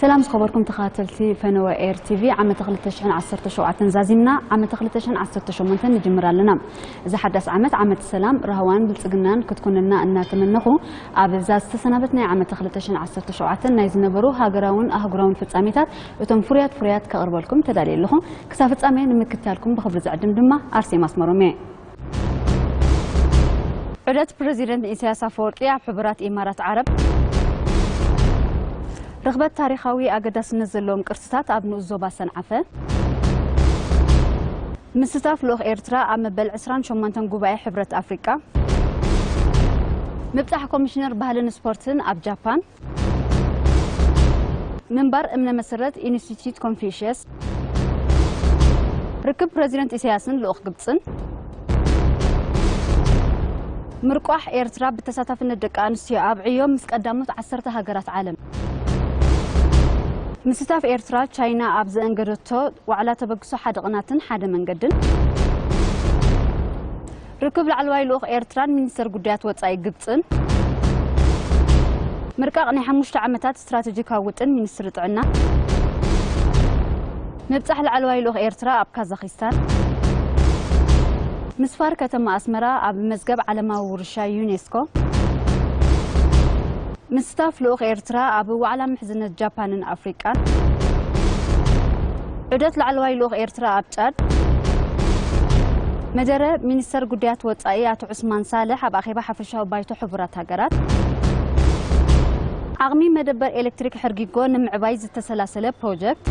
ሰላም ዝኸበርኩም ተኸታተልቲ ፈነወ ኤር ቲቪ፣ ዓመተ ክልተ ሽሕን ዓሰርተ ሸውዓተን ዛዚምና፣ ዓመተ ክልተ ሽሕን ዓሰርተ ሸሞንተን ንጅምር ኣለና። እዚ ሓዳስ ዓመት ዓመት ሰላም፣ ራህዋን ብልጽግናን ክትኩንልና እናተመነኹ፣ ኣብ እዛ ዝተሰናበት ናይ ዓመተ ክልተ ሽሕን ዓሰርተ ሸውዓተን ናይ ዝነበሩ ሃገራውን ኣህጉራውን ፍጻሜታት እቶም ፍርያት ፍርያት ከቕርበልኩም ተዳልየ ኣለኹ። ክሳብ ፍጻሜ ንምክትታልኩም ብኽብሪ ዝዕድም ድማ ኣርሴማ ኣስመሮም እየ። ዑደት ፕረዚደንት ኢሳያስ ኣፈወርቂ ኣብ ሕቡራት ኢማራት ዓረብ። ርኽበት ታሪኻዊ ኣገዳስነት ዘለዎም ቅርስታት ኣብ ንኡስ ዞባ ሰንዓፈ። ምስታፍ ልኡኽ ኤርትራ ኣብ መበል ዕስራን ሸሞንተን ጉባኤ ሕብረት ኣፍሪቃ። ምብጻሕ ኮሚሽነር ባህልን ስፖርትን ኣብ ጃፓን። ምንባር እምነ መሰረት ኢንስቲትዩት ኮንፊሽየስ። ርክብ ፕረዚደንት ኢሳያስን ልኡኽ ግብጽን። ምርቋሕ ኤርትራ ብተሳታፍነት ደቂ ኣንስትዮ ኣብ ዕዮ ምስ ቀዳሞት ዓሰርተ ሃገራት ዓለም። ምስታፍ ኤርትራ ቻይና ኣብ ዘእንገደቶ ዋዕላ ተበግሶ ሓደ ቅናትን ሓደ መንገድን። ርክብ ላዕለዋይ ልኡኽ ኤርትራን ሚኒስተር ጉዳያት ወጻኢ ግብጽን። ምርቃቕ ናይ ሓሙሽተ ዓመታት ስትራተጂካዊ ውጥን ሚኒስትሪ ጥዕና። ምብጻሕ ላዕለዋይ ልኡኽ ኤርትራ ኣብ ካዛኺስታን። ምስፋር ከተማ ኣስመራ ኣብ መዝገብ ዓለማዊ ውርሻ ዩኔስኮ። ምስታፍ ልኡኽ ኤርትራ ኣብ ዋዕላ ምሕዝነት ጃፓንን ኣፍሪቃን። ዑደት ላዕለዋይ ልኡኽ ኤርትራ ኣብ ጫድ። መደረ ሚኒስተር ጉዳያት ወጻኢ ኣቶ ዑስማን ሳልሕ ኣብ ኣኼባ ሓፈሻዊ ባይቶ ሕቡራት ሃገራት። ዓቕሚ መደበር ኤሌክትሪክ ሕርጊጎ ንምዕባይ ዝተሰላሰለ ፕሮጀክት።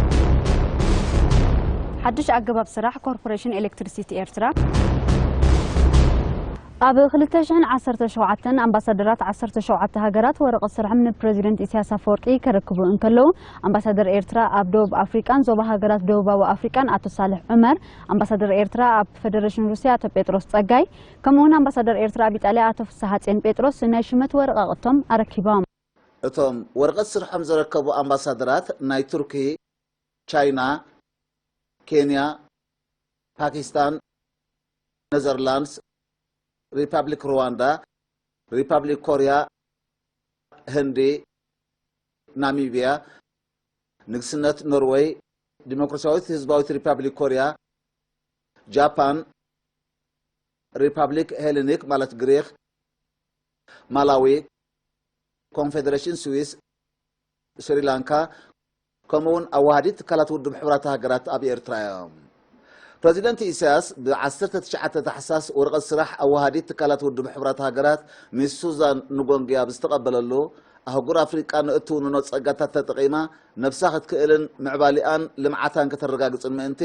ሓድሽ ኣገባብ ስራሕ ኮርፖሬሽን ኤሌክትሪሲቲ ኤርትራ። ኣብ ክልተ ሽሕን ዓሰርተ ሸውዓተን ኣምባሳደራት ዓሰርተ ሸውዓተ ሃገራት ወረቐት ስርሖም ንፕረዚደንት ኢሳያስ ኣፈወርቂ ከረክቡ እንከለዉ፣ ኣምባሳደር ኤርትራ ኣብ ደቡብ ኣፍሪቃን ዞባ ሃገራት ደቡባዊ ኣፍሪቃን ኣቶ ሳልሕ ዑመር፣ ኣምባሳደር ኤርትራ ኣብ ፈደረሽን ሩስያ ኣቶ ጴጥሮስ ጸጋይ፣ ከምኡውን ኣምባሳደር ኤርትራ ኣብ ኢጣልያ ኣቶ ፍስሓጽዮን ጴጥሮስ ናይ ሹመት ወረቓቕቶም ኣረኪቦም። እቶም ወረቐት ስርሖም ዘረከቡ ኣምባሳደራት ናይ ቱርኪ፣ ቻይና፣ ኬንያ፣ ፓኪስታን፣ ኔዘርላንድስ፣ ሪፓብሊክ ሩዋንዳ፣ ሪፓብሊክ ኮርያ፣ ህንዲ፣ ናሚብያ፣ ንግስነት ኖርወይ፣ ዲሞክራሲያዊት ህዝባዊት ሪፓብሊክ ኮርያ፣ ጃፓን፣ ሪፓብሊክ ሄሌኒክ ማለት ግሪኽ፣ ማላዊ፣ ኮንፌደሬሽን ስዊስ፣ ስሪላንካ፣ ከምኡውን ኣዋሃዲት ትካላት ውድብ ሕቡራት ሃገራት ኣብ ኤርትራ እዮም። ፕረዚደንት ኢሳያስ ብ ዓሰርተ ትሽዓተ ታሕሳስ ወረቐት ስራሕ ኣዋሃዲት ትካላት ውድብ ሕቡራት ሃገራት ሚስ ሱዛን ንጎንግያ ብዝተቐበለሉ፣ ኣህጉር ኣፍሪቃ ንእትውንኖ ጸጋታት ተጠቒማ ነብሳ ክትክእልን ምዕባሊኣን ልምዓታን ከተረጋግጽን ምእንቲ፣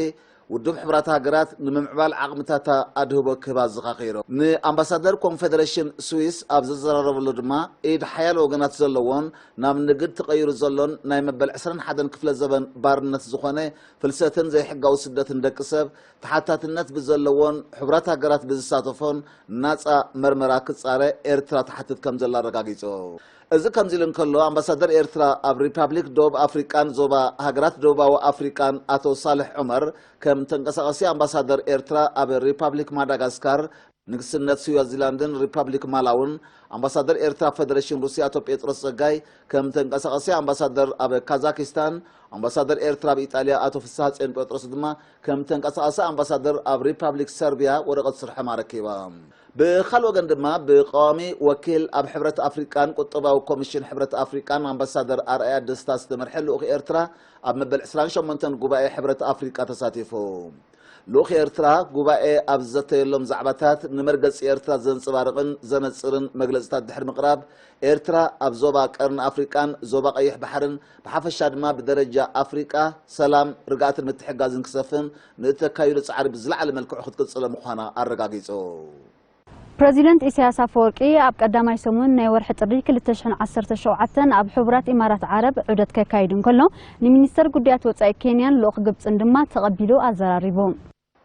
ውድብ ሕቡራት ሃገራት ንምምዕባል ዓቕምታታ ኣድህቦ ክህባ ኣዘኻኺሮም። ንኣምባሳደር ኮንፌደሬሽን ስዊስ ኣብ ዘዘራረበሉ ድማ፣ ኢድ ሓያሎ ወገናት ዘለዎን ናብ ንግድ ተቐይሩ ዘሎን ናይ መበል ዕስራን ሓደን ክፍለ ዘበን ባርነት ዝኾነ ፍልሰትን ዘይሕጋዊ ስደትን ደቂ ሰብ ተሓታትነት ብዘለዎን ሕቡራት ሃገራት ብዝሳተፎን ናጻ መርመራ ክጻረ ኤርትራ ትሓትት ከም ዘላ ኣረጋጊጹ። እዚ ከምዚ ኢሉ እንከሎ፣ ኣምባሳደር ኤርትራ ኣብ ሪፓብሊክ ደቡብ ኣፍሪቃን ዞባ ሃገራት ደቡባዊ ኣፍሪቃን ኣቶ ሳልሕ ዑመር፣ ከም ተንቀሳቓሲ ኣምባሳደር ኤርትራ ኣብ ሪፓብሊክ ማዳጋስካር፣ ንግስነት ስዋዚላንድን ሪፓብሊክ ማላውን፣ ኣምባሳደር ኤርትራ ኣብ ፈደረሽን ሩስያ ኣቶ ጴጥሮስ ጸጋይ፣ ከም ተንቀሳቓሲ ኣምባሳደር ኣብ ካዛኪስታን፣ ኣምባሳደር ኤርትራ ኣብ ኢጣልያ ኣቶ ፍስሃጽዮን ጴጥሮስ ድማ ከም ተንቀሳቓሲ ኣምባሳደር ኣብ ሪፓብሊክ ሰርቢያ ወረቐት ስርሖም ኣረኪቦም። ብኻልእ ወገን ድማ፣ ብቀዋሚ ወኪል ኣብ ሕብረት ኣፍሪቃን ቁጠባዊ ኮሚሽን ሕብረት ኣፍሪቃን ኣምባሳደር ኣርኣያ ደስታ ዝተመርሐ ልኡኽ ኤርትራ ኣብ መበል ዕስራን ሸሞንተን ጉባኤ ሕብረት ኣፍሪቃ ተሳቲፉ። ልኡኽ ኤርትራ ጉባኤ ኣብ ዝዘተየሎም ዛዕባታት፣ ንመርገጺ ኤርትራ ዘንጸባርቕን ዘነጽርን መግለጺታት ድሕሪ ምቕራብ፣ ኤርትራ ኣብ ዞባ ቀርኒ ኣፍሪቃን ዞባ ቀይሕ ባሕርን ብሓፈሻ ድማ ብደረጃ ኣፍሪቃ ሰላም፣ ርግኣትን ምትሕግጋዝን ክሰፍን ንእተካይዶ ጻዕሪ ብዝለዓለ መልክዑ ክትቅጽሎ ምዃና ኣረጋጊጹ። ፕረዚደንት ኢሳያስ ኣፈወርቂ ኣብ ቀዳማይ ሰሙን ናይ ወርሒ ጥሪ ክልተ ሽሕን ዓሰርተ ሸውዓተን ኣብ ሕቡራት ኢማራት ዓረብ ዑደት ከካይድ እንከሎ፣ ንሚኒስተር ጉዳያት ወጻኢ ኬንያን ልኡኽ ግብጽን ድማ ተቐቢሉ ኣዘራሪቡ።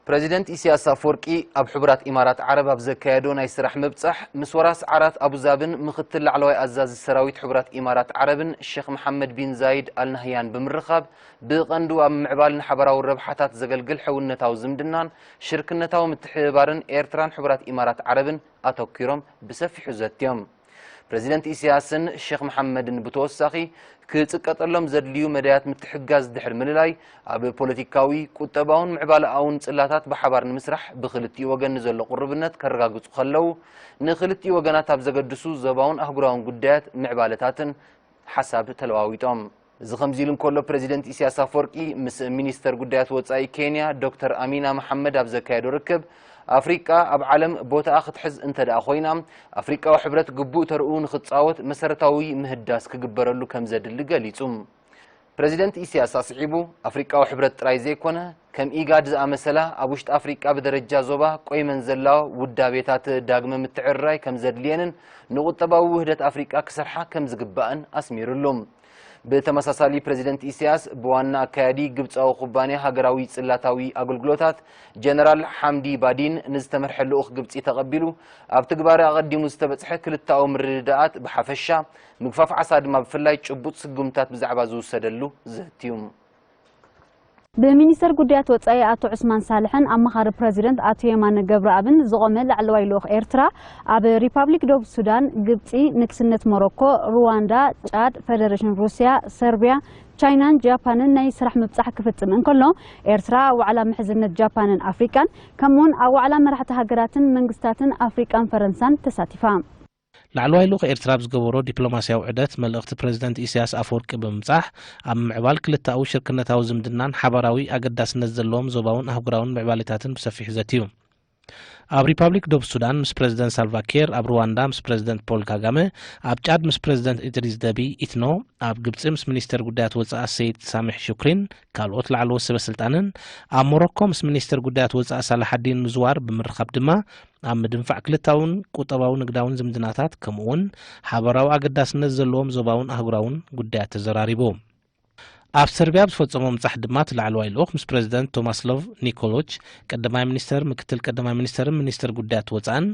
ፕረዚደንት ኢሳያስ ኣፈወርቂ ኣብ ሕቡራት ኢማራት ዓረብ ኣብ ዘካየዶ ናይ ስራሕ ምብጻሕ፣ ምስ ወራስ ዓራት ኣቡዛብን ምኽትል ላዕለዋይ ኣዛዚ ሰራዊት ሕቡራት ኢማራት ዓረብን ሼኽ መሓመድ ቢን ዛይድ ኣልናህያን ብምርኻብ፣ ብቐንዱ ኣብ ምምዕባል ንሓባራዊ ረብሓታት ዘገልግል ሕውነታዊ ዝምድናን ሽርክነታዊ ምትሕብባርን ኤርትራን ሕቡራት ኢማራት ዓረብን ኣተኲሮም ብሰፊሑ ዘትዮም። ፕረዚደንት ኢሳያስን ሼኽ መሓመድን ብተወሳኺ፣ ክጽቀጠሎም ዘድልዩ መዳያት ምትሕግጋዝ ድሕሪ ምልላይ፣ ኣብ ፖለቲካዊ፣ ቁጠባውን ምዕባለኣውን ጽላታት ብሓባር ንምስራሕ ብኽልቲኡ ወገን ንዘሎ ቁርብነት ከረጋግጹ ከለዉ፣ ንኽልቲኡ ወገናት ኣብ ዘገድሱ ዞባውን ኣህጉራውን ጉዳያት ምዕባለታትን ሓሳብ ተለዋዊጦም። እዚ ከምዚ ኢሉ እንከሎ፣ ፕረዚደንት ኢሳያስ ኣፈወርቂ ምስ ሚኒስተር ጉዳያት ወጻኢ ኬንያ ዶክተር ኣሚና መሓመድ ኣብ ዘካየዶ ርክብ፣ ኣፍሪቃ ኣብ ዓለም ቦታኣ ክትሕዝ እንተ ደኣ ኮይና፣ ኣፍሪቃዊ ሕብረት ግቡእ ተርኡ ንኽጻወት መሰረታዊ ምህዳስ ክግበረሉ ከም ዘድሊ ገሊጹ። ፕረዚደንት ኢሳያስ ኣስዒቡ፣ ኣፍሪቃዊ ሕብረት ጥራይ ዘይኮነ፣ ከም ኢጋድ ዝኣመሰላ ኣብ ውሽጢ ኣፍሪቃ ብደረጃ ዞባ ቆይመን ዘላ ውዳቤታት ዳግመ ምትዕርራይ ከም ዘድልየንን ንቁጠባዊ ውህደት ኣፍሪቃ ክሰርሓ ከም ዝግባእን ኣስሚሩሉ። ብተመሳሳሊ፣ ፕረዚደንት ኢሳያስ ብዋና ኣካያዲ ግብጻዊ ኩባንያ ሃገራዊ ጽላታዊ ኣገልግሎታት ጀነራል ሓምዲ ባዲን ንዝተመርሐ ልኡኽ ግብጺ ተቐቢሉ፣ ኣብ ትግባረ ኣቐዲሙ ዝተበጽሐ ክልተኣዊ ምርድዳኣት ብሓፈሻ፣ ምግፋፍ ዓሳ ድማ ብፍላይ ጭቡጥ ስጉምታት ብዛዕባ ዝውሰደሉ ዘትዩ። ብሚኒስተር ጉዳያት ወጻኢ ኣቶ ዑስማን ሳልሕን ኣማኻሪ ፕረዚደንት ኣቶ የማነ ገብረኣብን ዝቖመ ላዕለዋይ ልኡኽ ኤርትራ፣ ኣብ ሪፓብሊክ ደቡብ ሱዳን፣ ግብጺ፣ ንግስነት ሞሮኮ፣ ሩዋንዳ፣ ጫድ፣ ፈደረሽን ሩስያ፣ ሰርቢያ፣ ቻይናን ጃፓንን ናይ ስራሕ ምብጻሕ ክፍጽም እንከሎ፣ ኤርትራ ኣብ ዋዕላ ምሕዝነት ጃፓንን ኣፍሪቃን፣ ከምኡውን ኣብ ዋዕላ መራሕቲ ሃገራትን መንግስታትን ኣፍሪቃን ፈረንሳን ተሳቲፋ። ላዕለዋይ ልኡኽ ኤርትራ ኣብ ዝገበሮ ዲፕሎማስያዊ ዑደት፣ መልእኽቲ ፕረዚደንት ኢሳያስ ኣፈወርቂ ብምብጻሕ፣ ኣብ ምምዕባል ክልተኣዊ ሽርክነታዊ ዝምድናን ሓባራዊ ኣገዳስነት ዘለዎም ዞባውን ኣህጉራውን ምዕባሌታትን ብሰፊሑ ዘትዩ። ኣብ ሪፓብሊክ ደቡብ ሱዳን ምስ ፕረዚደንት ሳልቫ ኪር፣ ኣብ ሩዋንዳ ምስ ፕረዚደንት ፖል ካጋመ፣ ኣብ ጫድ ምስ ፕረዚደንት ኢድሪስ ደቢ ኢትኖ፣ ኣብ ግብጺ ምስ ሚኒስተር ጉዳያት ወጻኢ ሰይድ ሳሚሕ ሹክሪን ካልኦት ላዕለዎት ሰበ ስልጣንን፣ ኣብ ሞሮኮ ምስ ሚኒስተር ጉዳያት ወጻኢ ሳላሓዲን ምዝዋር ብምርኻብ ድማ፣ ኣብ ምድንፋዕ ክልታውን ቁጠባዊ ንግዳውን ዝምድናታት፣ ከምኡውን ሓበራዊ ኣገዳስነት ዘለዎም ዞባውን ኣህጉራውን ጉዳያት ተዘራሪቡ። ኣብ ሰርቢያ ኣብ ዝፈጸሞ ምብጻሕ ድማ፣ እቲ ላዕለዋይ ልኡኽ ምስ ፕረዚደንት ቶማስሎቭ ኒኮሎች፣ ቀዳማይ ሚኒስተር፣ ምክትል ቀዳማይ ሚኒስተርን ሚኒስተር ጉዳያት ወጻእን፣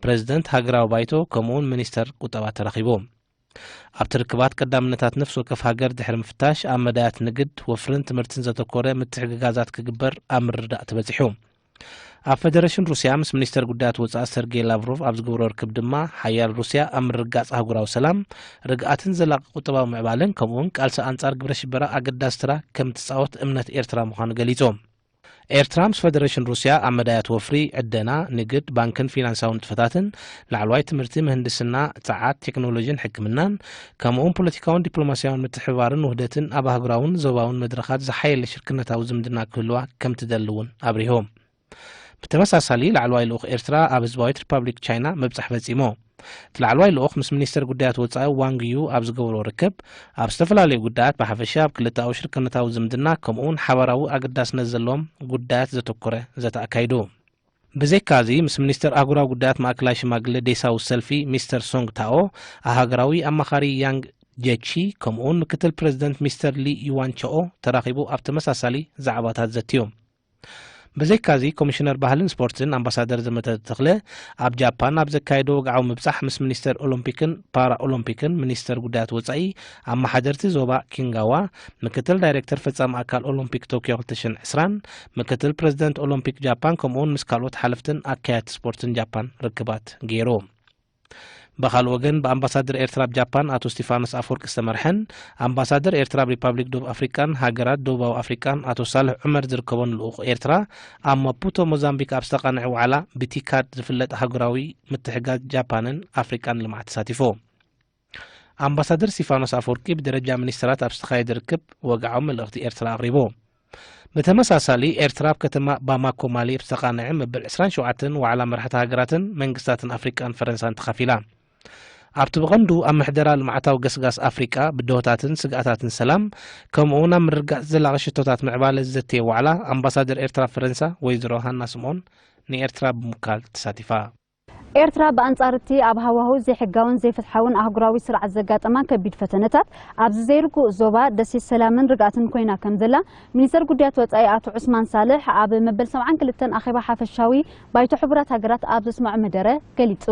ፕረዚደንት ሃገራዊ ባይቶ፣ ከምኡውን ሚኒስተር ቁጠባ ተራኺቡ። ኣብቲ ርክባት፣ ቀዳምነታት ነፍሲ ወከፍ ሃገር ድሕሪ ምፍታሽ፣ ኣብ መዳያት ንግድ፣ ወፍርን ትምህርትን ዘተኮረ ምትሕግጋዛት ክግበር ኣብ ምርድዳእ ተበጺሑ። ኣብ ፈደረሽን ሩስያ ምስ ሚኒስተር ጉዳያት ወጻኢ ሰርጌይ ላቭሮቭ ኣብ ዝገብሮ ርክብ ድማ፣ ሓያል ሩስያ ኣብ ምርግጋጽ ኣህጉራዊ ሰላም፣ ርግኣትን ዘላቒ ቁጠባዊ ምዕባለን፣ ከምኡውን ቃልሲ ኣንጻር ግብረ ሽበራ ኣገዳሲ ተራ ከም ትጻወት እምነት ኤርትራ ምዃኑ ገሊጹ። ኤርትራ ምስ ፈደረሽን ሩስያ ኣብ መዳያት ወፍሪ፣ ዕደና፣ ንግድ፣ ባንክን ፊናንሳዊ ንጥፈታትን፣ ላዕለዋይ ትምህርቲ፣ ምህንድስና፣ ጸዓት፣ ቴክኖሎጂን ሕክምናን፣ ከምኡውን ፖለቲካውን ዲፕሎማስያውን ምትሕብባርን ውህደትን ኣብ ኣህጉራውን ዞባውን መድረኻት ዝሓየለ ሽርክነታዊ ዝምድና ክህልዋ ከም ትደሊ እውን ኣብሪሁ። ብተመሳሳሊ፣ ላዕለዋይ ልኡኽ ኤርትራ ኣብ ህዝባዊት ሪፓብሊክ ቻይና ምብጻሕ ፈጺሙ። እቲ ላዕለዋይ ልኡኽ ምስ ሚኒስተር ጉዳያት ወጻኢ ዋንግ ዩ ኣብ ዝገበሮ ርክብ፣ ኣብ ዝተፈላለዩ ጉዳያት ብሓፈሻ፣ ኣብ ክልተኣዊ ሽርክነታዊ ዝምድና፣ ከምኡውን ሓባራዊ ኣገዳስነት ዘለዎም ጉዳያት ዘተኮረ ዘተ ኣካይዱ። ብዘይካዚ፣ ምስ ሚኒስተር ኣህጉራዊ ጉዳያት ማእከላይ ሽማግለ ዴሳዊ ሰልፊ ሚስተር ሶንግ ታኦ፣ ሃገራዊ ኣማኻሪ ያንግ ጀቺ፣ ከምኡውን ምክትል ፕረዚደንት ሚስተር ሊ ዩዋን ቸኦ ተራኺቡ ኣብ ተመሳሳሊ ዛዕባታት ዘትዩ። ብዘይካዚ፣ ኮሚሽነር ባህልን ስፖርትን ኣምባሳደር ዘመተ ተኽለ ኣብ ጃፓን ኣብ ዘካየዶ ወግዓዊ ምብጻሕ፣ ምስ ሚኒስተር ኦሎምፒክን ፓራ ኦሎምፒክን፣ ሚኒስተር ጉዳያት ወጻኢ፣ ኣመሓደርቲ ዞባ ኪንጋዋ፣ ምክትል ዳይሬክተር ፈጻሚ ኣካል ኦሎምፒክ ቶክዮ ክልተ ሽሕን ዕስራን፣ ምክትል ፕረዚደንት ኦሎምፒክ ጃፓን፣ ከምኡውን ምስ ካልኦት ሓለፍትን ኣካየድቲ ስፖርትን ጃፓን ርክባት ገይሩ። ብኻልእ ወገን፣ ብኣምባሳደር ኤርትራ ኣብ ጃፓን ኣቶ እስቲፋኖስ ኣፈወርቂ ዝተመርሐን ኣምባሳደር ኤርትራ ኣብ ሪፓብሊክ ደቡብ ኣፍሪቃን ሃገራት ደቡባዊ ኣፍሪቃን ኣቶ ሳልሕ ዑመር ዝርከቦን ልኡኽ ኤርትራ፣ ኣብ ማፑቶ ሞዛምቢክ ኣብ ዝተቓንዐ ዋዕላ ብቲካድ ዝፍለጥ ኣህጉራዊ ምትሕጋዝ ጃፓንን ኣፍሪቃን ልምዓት ተሳቲፉ። ኣምባሳደር እስቲፋኖስ ኣፈወርቂ ብደረጃ ሚኒስተራት ኣብ ዝተኻየደ ርክብ ወግዓዊ መልእኽቲ ኤርትራ ኣቕሪቡ። ብተመሳሳሊ፣ ኤርትራ ኣብ ከተማ ባማኮ ማሊ ኣብ ዝተቓንዐ መበል ዕስራን ሸውዓተን ዋዕላ መራሕቲ ሃገራትን መንግስታትን ኣፍሪቃን ፈረንሳን ተኻፊላ። ኣብቲ ብቐንዱ ኣብ ምሕደራ ልምዓታዊ ገስጋስ ኣፍሪቃ፣ ብድሆታትን ስግኣታትን ሰላም፣ ከምኡውን ኣብ ምርግጋጽ ዘላቒ ሽቶታት ምዕባለ ዝዘተየ ዋዕላ፣ ኣምባሳደር ኤርትራ ኣብ ፈረንሳ ወይዘሮ ሃና ስምኦን ንኤርትራ ብምውካል ተሳቲፋ። ኤርትራ ብኣንጻር እቲ ኣብ ሃዋህው ዘይሕጋውን ዘይፍትሓውን ኣህጉራዊ ስርዓት ዘጋጠማ ከቢድ ፈተነታት፣ ኣብዚ ዘይርጉእ ዞባ ደሴት ሰላምን ርግኣትን ኮይና ከም ዘላ፣ ሚኒስተር ጉዳያት ወጻኢ ኣቶ ዑስማን ሳልሕ ኣብ መበል ሰብዓን ክልተን ኣኼባ ሓፈሻዊ ባይቶ ሕቡራት ሃገራት ኣብ ዘስምዖ መደረ ገሊጹ።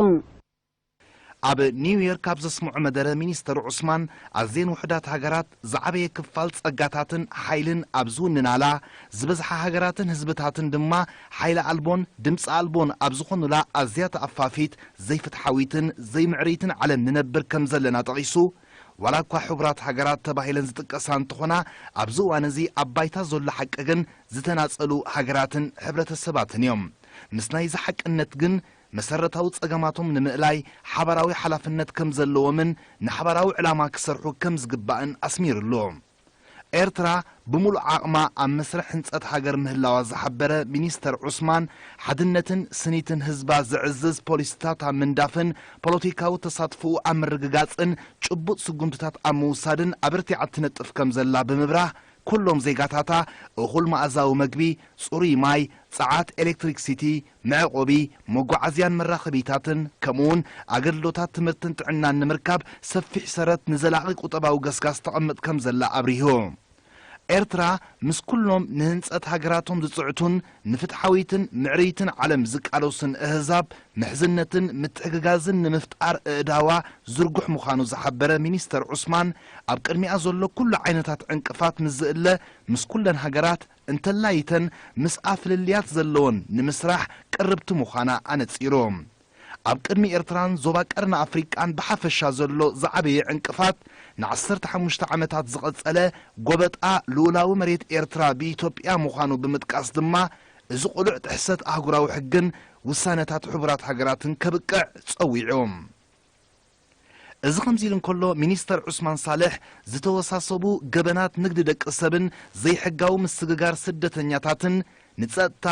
ኣብ ኒውዮርክ ኣብ ዘስምዖ መደረ፣ ሚኒስተር ዑስማን፣ ኣዝየን ውሑዳት ሃገራት ዝዓበየ ክፋል ጸጋታትን ሓይልን ኣብ ዝውንናላ፣ ዝበዝሓ ሃገራትን ህዝብታትን ድማ ሓይሊ ኣልቦን ድምጺ ኣልቦን ኣብ ዝኾኑላ ኣዝያ ተኣፋፊት፣ ዘይፍትሓዊትን ዘይምዕርይትን ዓለም ንነብር ከም ዘለና ጠቒሱ፣ ዋላ እኳ ሕቡራት ሃገራት ተባሂለን ዝጥቀሳ እንተኾና፣ ኣብዚ እዋን እዚ ኣብ ባይታ ዘሎ ሓቂ ግን ዝተናጸሉ ሃገራትን ሕብረተሰባትን እዮም። ምስ ናይዚ ሓቅነት ግን፣ መሰረታዊ ጸገማቶም ንምእላይ ሓባራዊ ሓላፍነት ከም ዘለዎምን ንሓባራዊ ዕላማ ክሰርሑ ከም ዝግባእን ኣስሚሩሉ። ኤርትራ ብምሉእ ዓቕማ ኣብ መስርሕ ህንጸት ሃገር ምህላዋ ዝሓበረ ሚኒስተር ዑስማን፣ ሓድነትን ስኒትን ህዝባ ዘዕዝዝ ፖሊሲታት ኣብ ምንዳፍን ፖለቲካዊ ተሳትፎኡ ኣብ ምርግጋጽን ጭቡጥ ስጉምትታት ኣብ ምውሳድን ኣበርቲዓ ትነጥፍ ከም ዘላ ብምብራህ፣ ኩሎም ዜጋታታ እኹል መኣዛዊ መግቢ፣ ጽሩይ ማይ፣ ጸዓት፣ ኤሌክትሪክሲቲ፣ መዕቆቢ፣ መጓዓዝያን መራኸቢታትን፣ ከምኡውን ኣገልግሎታት ትምህርትን ጥዕናን ንምርካብ ሰፊሕ ሰረት ንዘላቒ ቁጠባዊ ገስጋስ ተቐምጥ ከም ዘላ ኣብሪሁ። ኤርትራ ምስ ኩሎም ንህንጸት ሃገራቶም ዝጽዕቱን ንፍትሓዊትን ምዕርይትን ዓለም ዝቃለሱን ኣህዛብ ምሕዝነትን ምትሕግጋዝን ንምፍጣር ኣእዳዋ ዝርጉሕ ምዃኑ ዝሓበረ ሚኒስተር ዑስማን፣ ኣብ ቅድሚኣ ዘሎ ኩሉ ዓይነታት ዕንቅፋት ምስ ዝእለ፣ ምስ ኩለን ሃገራት እንተላይተን ምስኣ ፍልልያት ዘለወን ንምስራሕ ቅርብቲ ምዃና ኣነጺሩ። ኣብ ቅድሚ ኤርትራን ዞባ ቀርኒ ኣፍሪቃን ብሓፈሻ ዘሎ ዝዓበየ ዕንቅፋት ንዓሰርተ ሓሙሽተ ዓመታት ዝቐጸለ ጎበጣ ልኡላዊ መሬት ኤርትራ ብኢትዮጵያ ምዃኑ ብምጥቃስ ድማ፣ እዚ ቅሉዕ ጥሕሰት ኣህጉራዊ ሕግን ውሳነታት ሕቡራት ሃገራትን ከብቅዕ ጸዊዑ። እዚ ከምዚ ኢሉ እንከሎ፣ ሚኒስተር ዑስማን ሳልሕ፣ ዝተወሳሰቡ ገበናት ንግዲ ደቂ ሰብን ዘይሕጋዊ ምስግጋር ስደተኛታትን ንጸጥታ፣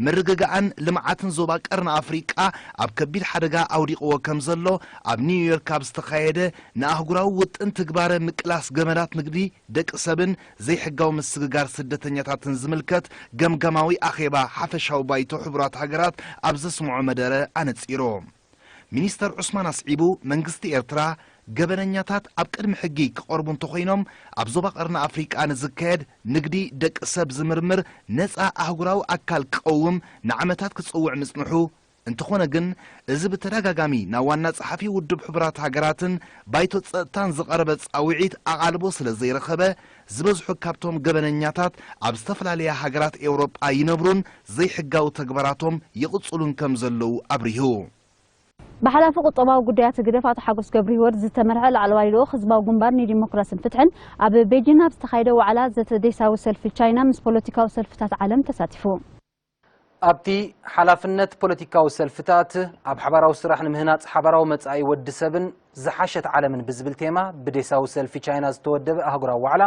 ምርግጋእን ልምዓትን ዞባ ቀርኒ ኣፍሪቃ ኣብ ከቢድ ሓደጋ ኣውዲቕዎ ከም ዘሎ፣ ኣብ ኒውዮርክ ኣብ ዝተኻየደ ንኣህጉራዊ ውጥን ትግባረ ምቅላስ ገበናት ንግዲ ደቂ ሰብን ዘይሕጋዊ ምስግጋር ስደተኛታትን ዝምልከት ገምጋማዊ ኣኼባ ሓፈሻዊ ባይቶ ሕቡራት ሃገራት ኣብ ዘስምዖ መደረ ኣነጺሩ። ሚኒስተር ዑስማን ኣስዒቡ፣ መንግስቲ ኤርትራ፣ ገበነኛታት ኣብ ቅድሚ ሕጊ ክቐርቡ እንተኾይኖም፣ ኣብ ዞባ ቀርኒ ኣፍሪቃ ንዝካየድ ንግዲ ደቂ ሰብ ዝምርምር ነጻ ኣህጉራዊ ኣካል ክቐውም ንዓመታት ክጽውዕ ምጽንሑ፣ እንተኾነ ግን፣ እዚ ብተደጋጋሚ ናብ ዋና ጸሓፊ ውድብ ሕቡራት ሃገራትን ባይቶ ጸጥታን ዝቐረበ ጻውዒት ኣቓልቦ ስለ ዘይረኸበ፣ ዝበዝሑ ካብቶም ገበነኛታት ኣብ ዝተፈላለያ ሃገራት ኤውሮጳ ይነብሩን ዘይሕጋዊ ተግባራቶም ይቕጽሉን ከም ዘለዉ ኣብሪሁ። ብሓላፊ ቁጠባዊ ጉዳያት ህግደፍ ኣቶ ሓጎስ ገብረሂወት ዝተመርሐ ላዕለዋይ ልኡኽ ህዝባዊ ግንባር ንዲሞክራስን ፍትሕን ኣብ ቤጂን ኣብ ዝተኻየደ ዋዕላ ዘተ ዴሳዊ ሰልፊ ቻይና ምስ ፖለቲካዊ ሰልፍታት ዓለም ተሳቲፉ። ኣብቲ ሓላፍነት ፖለቲካዊ ሰልፍታት ኣብ ሓባራዊ ስራሕ ንምህናጽ ሓባራዊ መጻኢ ወዲ ሰብን ዝሓሸት ዓለምን ብዝብል ቴማ ብዴሳዊ ሰልፊ ቻይና ዝተወደበ ኣህጉራዊ ዋዕላ፣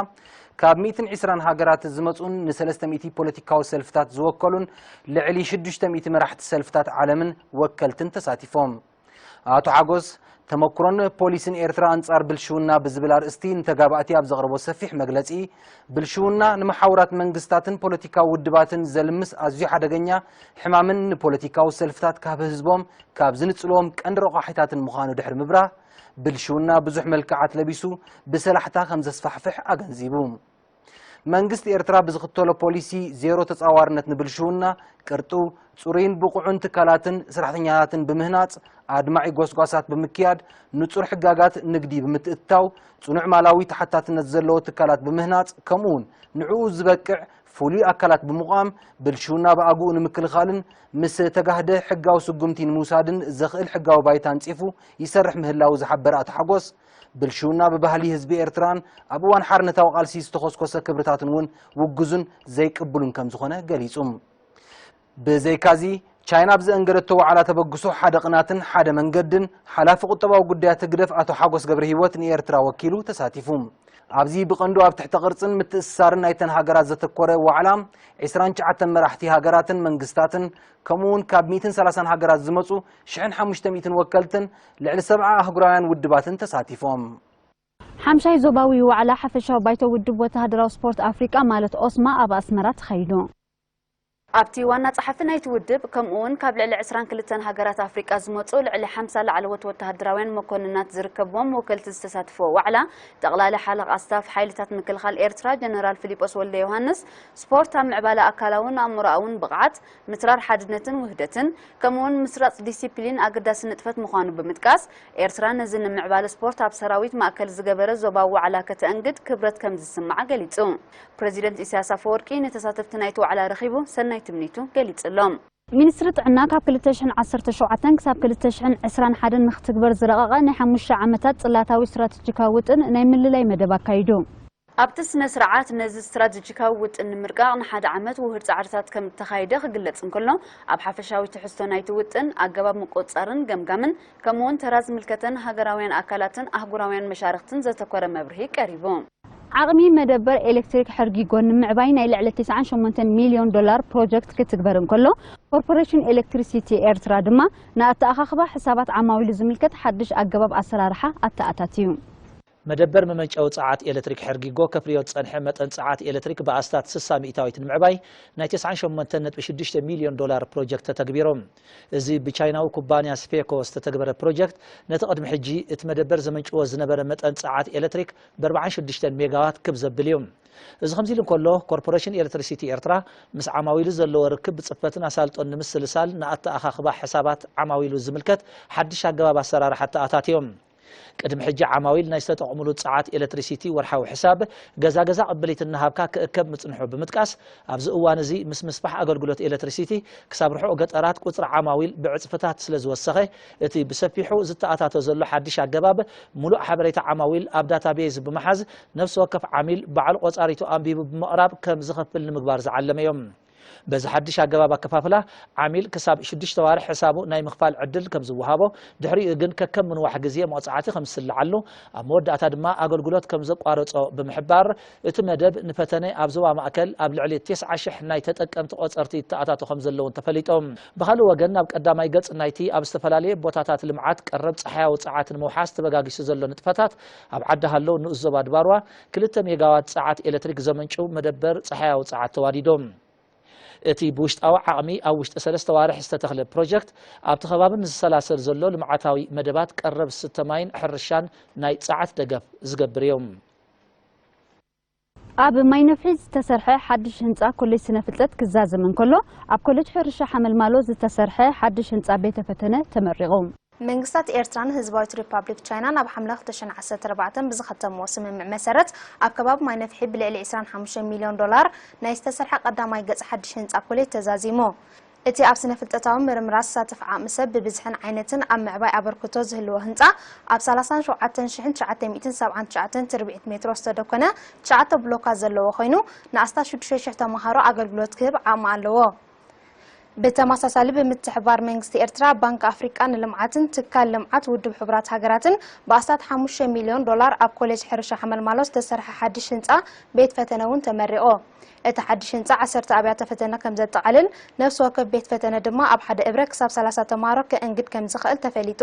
ካብ ሚእትን ዕስራን ሃገራት ዝመጹን ንሰለስተ ሚእቲ ፖለቲካዊ ሰልፍታት ዝወከሉን ልዕሊ ሽዱሽተ ሚእቲ መራሕቲ ሰልፍታት ዓለምን ወከልትን ተሳቲፎም። ኣቶ ሓጎስ፣ ተመኩሮን ፖሊሲን ኤርትራ ኣንጻር ብልሽውና ብዝብል ኣርእስቲ ንተጋባእቲ ኣብ ዘቕረቦ ሰፊሕ መግለጺ፣ ብልሽውና ንመሓውራት መንግስታትን ፖለቲካዊ ውድባትን ዘልምስ ኣዝዩ ሓደገኛ ሕማምን ንፖለቲካዊ ሰልፍታት ካብ ህዝቦም ካብ ዝንጽልዎም ቀንዲ ረቋሒታትን ምዃኑ ድሕሪ ምብራህ፣ ብልሽውና ብዙሕ መልክዓት ለቢሱ ብሰላሕታ ከም ዘስፋሕፍሕ ኣገንዚቡ። መንግስቲ ኤርትራ ብዝኽተሎ ፖሊሲ ዜሮ ተጻዋርነት ንብልሽውና፣ ቅርጡ፣ ጽሩይን ብቑዑን ትካላትን ሰራሕተኛታትን ብምህናጽ፣ ኣድማዒ ጎስጓሳት ብምክያድ፣ ንጹር ሕጋጋት ንግዲ ብምትእትታው፣ ጽኑዕ ማላዊ ተሓታትነት ዘለዎ ትካላት ብምህናጽ፣ ከምኡውን ንዕኡ ዝበቅዕ ፍሉይ ኣካላት ብምቋም፣ ብልሽውና ብኣግኡ ንምክልኻልን ምስ ተጋህደ ሕጋዊ ስጉምቲ ንምውሳድን ዘኽእል ሕጋዊ ባይታ ኣንጺፉ ይሰርሕ ምህላዉ ዝሓበረ ኣቶ ሓጎስ፣ ብልሽውና ብባህሊ ህዝቢ ኤርትራን ኣብ እዋን ሓርነታዊ ቃልሲ ዝተኾስኮሰ ክብርታትን እውን ውጉዝን ዘይቅብሉን ከም ዝኾነ ገሊጹ። ብዘይካዚ፣ ቻይና ኣብ ዘእንገደቶ ዋዕላ ተበግሶ ሓደ ቅናትን ሓደ መንገድን፣ ሓላፊ ቁጠባዊ ጉዳያት ህግደፍ ኣቶ ሓጎስ ገብረሂወት ንኤርትራ ወኪሉ ተሳቲፉ። ኣብዚ ብቐንዱ ኣብ ትሕተ ቅርጽን ምትእስሳርን ናይተን ሃገራት ዘተኮረ ዋዕላ፣ ዕስራን ትሽዓተን መራሕቲ ሃገራትን መንግስታትን፣ ከምኡ እውን ካብ ሚእትን ሰላሳን ሃገራት ዝመጹ ሽሕን ሓሙሽተ ሚእትን ወከልትን ልዕሊ ሰብዓ ኣህጉራውያን ውድባትን ተሳቲፎም። ሓምሻይ ዞባዊ ዋዕላ ሓፈሻዊ ባይቶ ውድብ ወተሃደራዊ ስፖርት ኣፍሪቃ ማለት ኦስማ ኣብ ኣስመራ ተኻይዱ። ኣብቲ ዋና ጸሓፊ ናይቲ ውድብ፣ ከምኡ እውን ካብ ልዕሊ ዕስራን ክልተን ሃገራት ኣፍሪቃ ዝመጹ ልዕሊ ሓምሳ ላዕለዎት ወተሃደራውያን መኮንናት ዝርከብዎም ወከልቲ ዝተሳትፍዎ ዋዕላ፣ ጠቕላሊ ሓለቓ ስታፍ ሓይልታት ምክልኻል ኤርትራ ጀነራል ፊሊጶስ ወልደ ዮሃንስ፣ ስፖርት ኣብ ምዕባለ ኣካላውን ኣእምሮኣውን ብቕዓት፣ ምትራር ሓድነትን ውህደትን፣ ከምኡ እውን ምስራጽ ዲሲፕሊን ኣገዳሲ ንጥፈት ምዃኑ ብምጥቃስ፣ ኤርትራ ነዚ ንምዕባለ ስፖርት ኣብ ሰራዊት ማእከል ዝገበረ ዞባዊ ዋዕላ ከተእንግድ ክብረት ከም ዝስምዓ ገሊጹ። ፕረዚደንት ኢሳያስ ኣፈወርቂ ንተሳተፍቲ ናይቲ ዋዕላ ረኺቡ ሰናይ ትምኒቱ ገሊጹሎም። ሚኒስትሪ ጥዕና ካብ ክልተ ሽሕን ዓሰርተ ሸውዓተን ክሳብ ክልተ ሽሕን ዕስራን ሓደን ንክትግበር ዝረቐቐ ናይ ሓሙሽተ ዓመታት ጽላታዊ ስትራተጂካዊ ውጥን ናይ ምልላይ መደብ ኣካይዱ። ኣብቲ ስነ ስርዓት ነዚ ስትራተጂካዊ ውጥን ንምርቃቕ ንሓደ ዓመት ውሁድ ጻዕርታት ከም እተኻየደ ክግለጽ እንከሎ፣ ኣብ ሓፈሻዊ ትሕዝቶ ናይቲ ውጥን፣ ኣገባብ ምቁጽጻርን ገምጋምን፣ ከምኡውን ተራ ዝምልከተን ሃገራውያን ኣካላትን ኣህጉራውያን መሻርኽትን ዘተኮረ መብርሂ ቀሪቡ። ዓቕሚ መደበር ኤሌክትሪክ ሕርጊጎ ንምዕባይ ናይ ልዕሊ ተስዓን ሸሞንተን ሚልዮን ዶላር ፕሮጀክት ክትግበር እንከሎ፣ ኮርፖሬሽን ኤሌክትሪሲቲ ኤርትራ ድማ ንኣተኣኻኽባ ሕሳባት ዓማዊሉ ዝምልከት ሓድሽ ኣገባብ ኣሰራርሓ ኣተኣታትዩ። መደበር መመንጨዊ ጸዓት ኤሌክትሪክ ሕርጊጎ ከፍርዮ ዝጸንሐ መጠን ጸዓት ኤሌክትሪክ ብኣስታት ስሳ ሚእታዊት ንምዕባይ ናይ ተስዓን ሸሞንተን ነጥቢ ሽዱሽተ ሚልዮን ዶላር ፕሮጀክት ተተግቢሩ። እዚ ብቻይናዊ ኩባንያ ስፌኮ ዝተተግበረ ፕሮጀክት፣ ነቲ ቅድሚ ሕጂ እቲ መደበር ዘመንጭዎ ዝነበረ መጠን ጸዓት ኤሌክትሪክ ብኣርባዓን ሽዱሽተን ሜጋዋት ክብ ዘብል እዩ። እዚ ከምዚ ኢሉ እንከሎ፣ ኮርፖሬሽን ኤሌክትሪሲቲ ኤርትራ ምስ ዓማዊሉ ዘለዎ ርክብ ብጽፈትን ኣሳልጦን ንምስልሳል ንኣተኣኻኽባ ሕሳባት ዓማዊሉ ዝምልከት ሓድሽ ኣገባብ ኣሰራርሓ ኣተኣታትዮም። ቅድሚ ሕጂ ዓማዊል ናይ ዝተጠቕምሉ ጸዓት ኤሌክትሪሲቲ ወርሓዊ ሕሳብ ገዛ ገዛ ቅብሊት እናሃብካ ክእከብ ምጽንሑ ብምጥቃስ፣ ኣብዚ እዋን እዚ ምስ ምስፋሕ ኣገልግሎት ኤሌክትሪሲቲ ክሳብ ርሑቕ ገጠራት ቁጽሪ ዓማዊል ብዕጽፍታት ስለ ዝወሰኸ፣ እቲ ብሰፊሑ ዝተኣታቶ ዘሎ ሓድሽ ኣገባብ፣ ምሉእ ሓበሬታ ዓማዊል ኣብ ዳታቤዝ ብምሓዝ፣ ነፍሲ ወከፍ ዓሚል ባዕሉ ቆጻሪቱ ኣንቢቡ ብምቕራብ ከም ዝኸፍል ንምግባር ዝዓለመ እዮም። በዚ ሓድሽ ኣገባብ ኣከፋፍላ፣ ዓሚል ክሳብ ሽዱሽተ ኣዋርሕ ሕሳቡ ናይ ምኽፋል ዕድል ከም ዝወሃቦ፣ ድሕሪኡ ግን ከከም ምንዋሕ ግዜ መቕጻዕቲ ከም ዝስልዓሉ፣ ኣብ መወዳእታ ድማ ኣገልግሎት ከም ዘቋርጾ ብምሕባር፣ እቲ መደብ ንፈተነ ኣብ ዞባ ማእከል ኣብ ልዕሊ ተስዓ ሽሕ ናይ ተጠቀምቲ ቆጸርቲ ይተኣታቶ ከም ዘለውን ተፈሊጦም። ብኻልእ ወገን፣ ኣብ ቀዳማይ ገጽ ናይቲ ኣብ ዝተፈላለየ ቦታታት ልምዓት ቀረብ ጸሓያዊ ጸዓት ንምውሓስ ተበጋጊሱ ዘሎ ንጥፈታት፣ ኣብ ዓዲ ሃሎ ንኡስ ዞባ ድባርዋ ክልተ ሜጋዋት ጸዓት ኤሌክትሪክ ዘመንጭው መደበር ጸሓያዊ ጸዓት ተዋዲዶም። እቲ ብውሽጣዊ ዓቕሚ ኣብ ውሽጢ ሰለስተ ኣዋርሕ ዝተተኽለ ፕሮጀክት፣ ኣብቲ ከባቢ ንዝሰላሰል ዘሎ ልምዓታዊ መደባት ቀረብ ዝስተ ማይን ሕርሻን ናይ ጸዓት ደገፍ ዝገብር እዩ። ኣብ ማይነፍሒ ዝተሰርሐ ሓድሽ ህንጻ ኮሌጅ ስነ ፍልጠት ክዛዘም እንከሎ፣ ኣብ ኮሌጅ ሕርሻ ሓመልማሎ ዝተሰርሐ ሓድሽ ህንጻ ቤተ ፈተነ ተመሪቑ። መንግስታት ኤርትራን ህዝባዊት ሪፓብሊክ ቻይናን ኣብ ሓምለ ክልተ ሽሕን ዓሰርተ ኣርባዕተን ብዝኸተምዎ ስምምዕ መሰረት፣ ኣብ ከባቢ ማይነፍሒ ብልዕሊ ዕስራን ሓሙሽተን ሚልዮን ዶላር ናይ ዝተሰርሐ ቀዳማይ ገጽ ሓድሽ ህንጻ ኮሌጅ ተዛዚሙ። እቲ ኣብ ስነ ፍልጠታዊ ምርምራት ዝሳተፍ ዓቕሚ ሰብ ብብዝሕን ዓይነትን ኣብ ምዕባይ ኣበርክቶ ዝህልዎ ህንጻ፣ ኣብ ሰላሳን ሸውዓተን ሽሕን ትሽዓተ ሚእትን ሰብዓን ትሽዓተን ትርብዒት ሜትሮ ዝተደኮነ ትሽዓተ ብሎካት ዘለዎ ኮይኑ፣ ንኣስታት ሽዱሽተ ሽሕ ተመሃሮ ኣገልግሎት ክህብ ዓቕሚ ኣለዎ። ብተመሳሳሊ፣ ብምትሕብባር መንግስቲ ኤርትራ፣ ባንክ ኣፍሪቃ ንልምዓትን ትካል ልምዓት ውድብ ሕቡራት ሃገራትን ብኣስታት ሓሙሽተ ሚልዮን ዶላር ኣብ ኮሌጅ ሕርሻ ሓመልማሎ ዝተሰርሐ ሓድሽ ህንጻ ቤት ፈተነ እውን ተመሪቑ። እቲ ሓድሽ ህንጻ ዓሰርተ ኣብያተ ፈተነ ከም ዘጠቓልል፣ ነፍሲ ወከፍ ቤት ፈተነ ድማ ኣብ ሓደ እብረ ክሳብ ሰላሳ ተምሃሮ ከእንግድ ከም ዝኽእል ተፈሊጡ።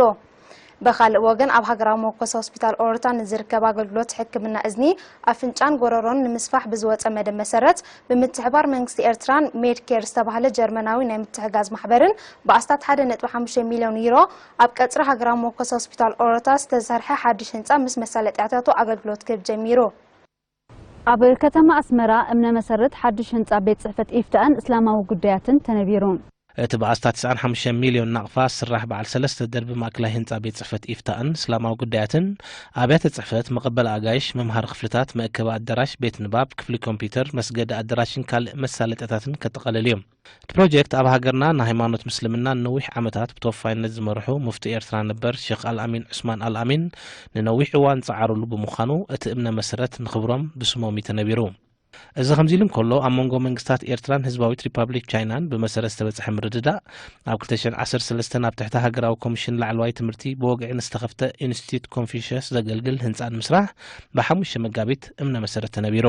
ብኻልእ ወገን፣ ኣብ ሃገራዊ መወከሲ ሆስፒታል ኦሮታ ንዝርከብ ኣገልግሎት ሕክምና እዝኒ፣ ኣፍንጫን ጎረሮን ንምስፋሕ ብዝወጸ መደብ መሰረት፣ ብምትሕባር መንግስቲ ኤርትራን ሜድ ኬር ዝተባህለ ጀርመናዊ ናይ ምትሕጋዝ ማሕበርን ብኣስታት ሓደ ነጥቢ ሓሙሽተ ሚልዮን ዩሮ ኣብ ቀጽሪ ሃገራዊ መወከሲ ሆስፒታል ኦሮታ ዝተሰርሐ ሓድሽ ህንጻ ምስ መሳለጥያታቱ ኣገልግሎት ክህብ ጀሚሩ። ኣብ ከተማ ኣስመራ እምነ መሰረት ሓድሽ ህንጻ ቤት ጽሕፈት ኢፍታእን እስላማዊ ጉዳያትን ተነቢሩ። እቲ ብኣስታት ተስዓን ሓሙሽተን ሚልዮን ናቕፋ ዝስራሕ በዓል ሰለስተ ደርቢ ማእከላይ ህንጻ ቤት ጽሕፈት ኢፍታእን እስላማዊ ጉዳያትን፣ ኣብያተ ጽሕፈት፣ መቐበሊ ኣጋይሽ፣ መምሃሪ ክፍልታት፣ መእከቢ ኣዳራሽ፣ ቤት ንባብ፣ ክፍሊ ኮምፒውተር፣ መስገዲ ኣዳራሽን ካልእ መሳለጥያታትን ከጠቓልል እዩ። እቲ ፕሮጀክት ኣብ ሃገርና ንሃይማኖት ምስልምና ንነዊሕ ዓመታት ብተወፋይነት ዝመርሑ ሙፍቲ ኤርትራ ነበር ሼኽ ኣልኣሚን ዑስማን ኣልኣሚን ንነዊሕ እዋን ዝጸዓሩሉ ብምዃኑ፣ እቲ እምነ መሰረት ንኽብሮም ብስሞም እዩ ተነቢሩ። እዚ ከምዚ ኢሉ እንከሎ፣ ኣብ መንጎ መንግስታት ኤርትራን ህዝባዊት ሪፓብሊክ ቻይናን ብመሰረት ዝተበጽሐ ምርድዳእ፣ ኣብ ክልተ ሽሕን ዓሰርተ ሰለስተን ኣብ ትሕቲ ሃገራዊ ኮሚሽን ላዕለዋይ ትምህርቲ ብወግዒ ንዝተኸፍተ ኢንስቲትዩት ኮንፊሽየስ ዘገልግል ህንጻ ንምስራሕ ብሓሙሽተ መጋቢት እምነ መሰረት ተነቢሩ።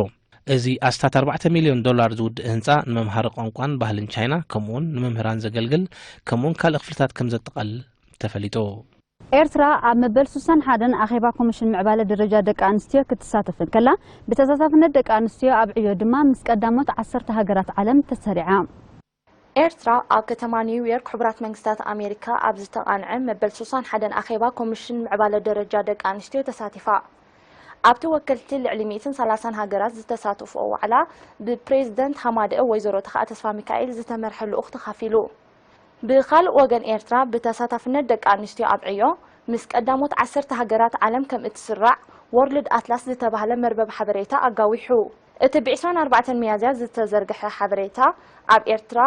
እዚ ኣስታት ኣርባዕተ ሚልዮን ዶላር ዝውድእ ህንጻ ንመምሃሪ ቋንቋን ባህልን ቻይና፣ ከምኡውን ንመምህራን ዘገልግል፣ ከምኡውን ካልእ ክፍልታት ከም ዘጠቓልል ተፈሊጡ። ኤርትራ ኣብ መበል ሱሳን ሓደን ኣኼባ ኮሚሽን ምዕባለ ደረጃ ደቂ ኣንስትዮ ክትሳተፍ እንከላ፣ ብተሳታፍነት ደቂ ኣንስትዮ ኣብ ዕዮ ድማ ምስ ቀዳሞት ዓሰርተ ሃገራት ዓለም ተሰሪዓ። ኤርትራ ኣብ ከተማ ኒውዮርክ ሕቡራት መንግስታት ኣሜሪካ ኣብ ዝተቓንዐ መበል ሱሳን ሓደን ኣኼባ ኮሚሽን ምዕባለ ደረጃ ደቂ ኣንስትዮ ተሳቲፋ። ኣብቲ ወከልቲ ልዕሊ ሚእትን ሰላሳን ሃገራት ዝተሳተፍኦ ዋዕላ፣ ብፕሬዝደንት ሃማደእ ወይዘሮ ተኽኣ ተስፋሚካኤል ዝተመርሐ ልኡኽ ተኻፊሉ። ብኻልእ ወገን ኤርትራ ብተሳታፍነት ደቂ ኣንስትዮ ኣብ ዕዮ ምስ ቀዳሞት ዓሰርተ ሃገራት ዓለም ከም እትስራዕ ወርልድ ኣትላስ ዝተባህለ መርበብ ሓበሬታ ኣጋዊሑ። እቲ ብ ዕስራን ኣርባዕተን ሚያዝያ ዝተዘርግሐ ሓበሬታ፣ ኣብ ኤርትራ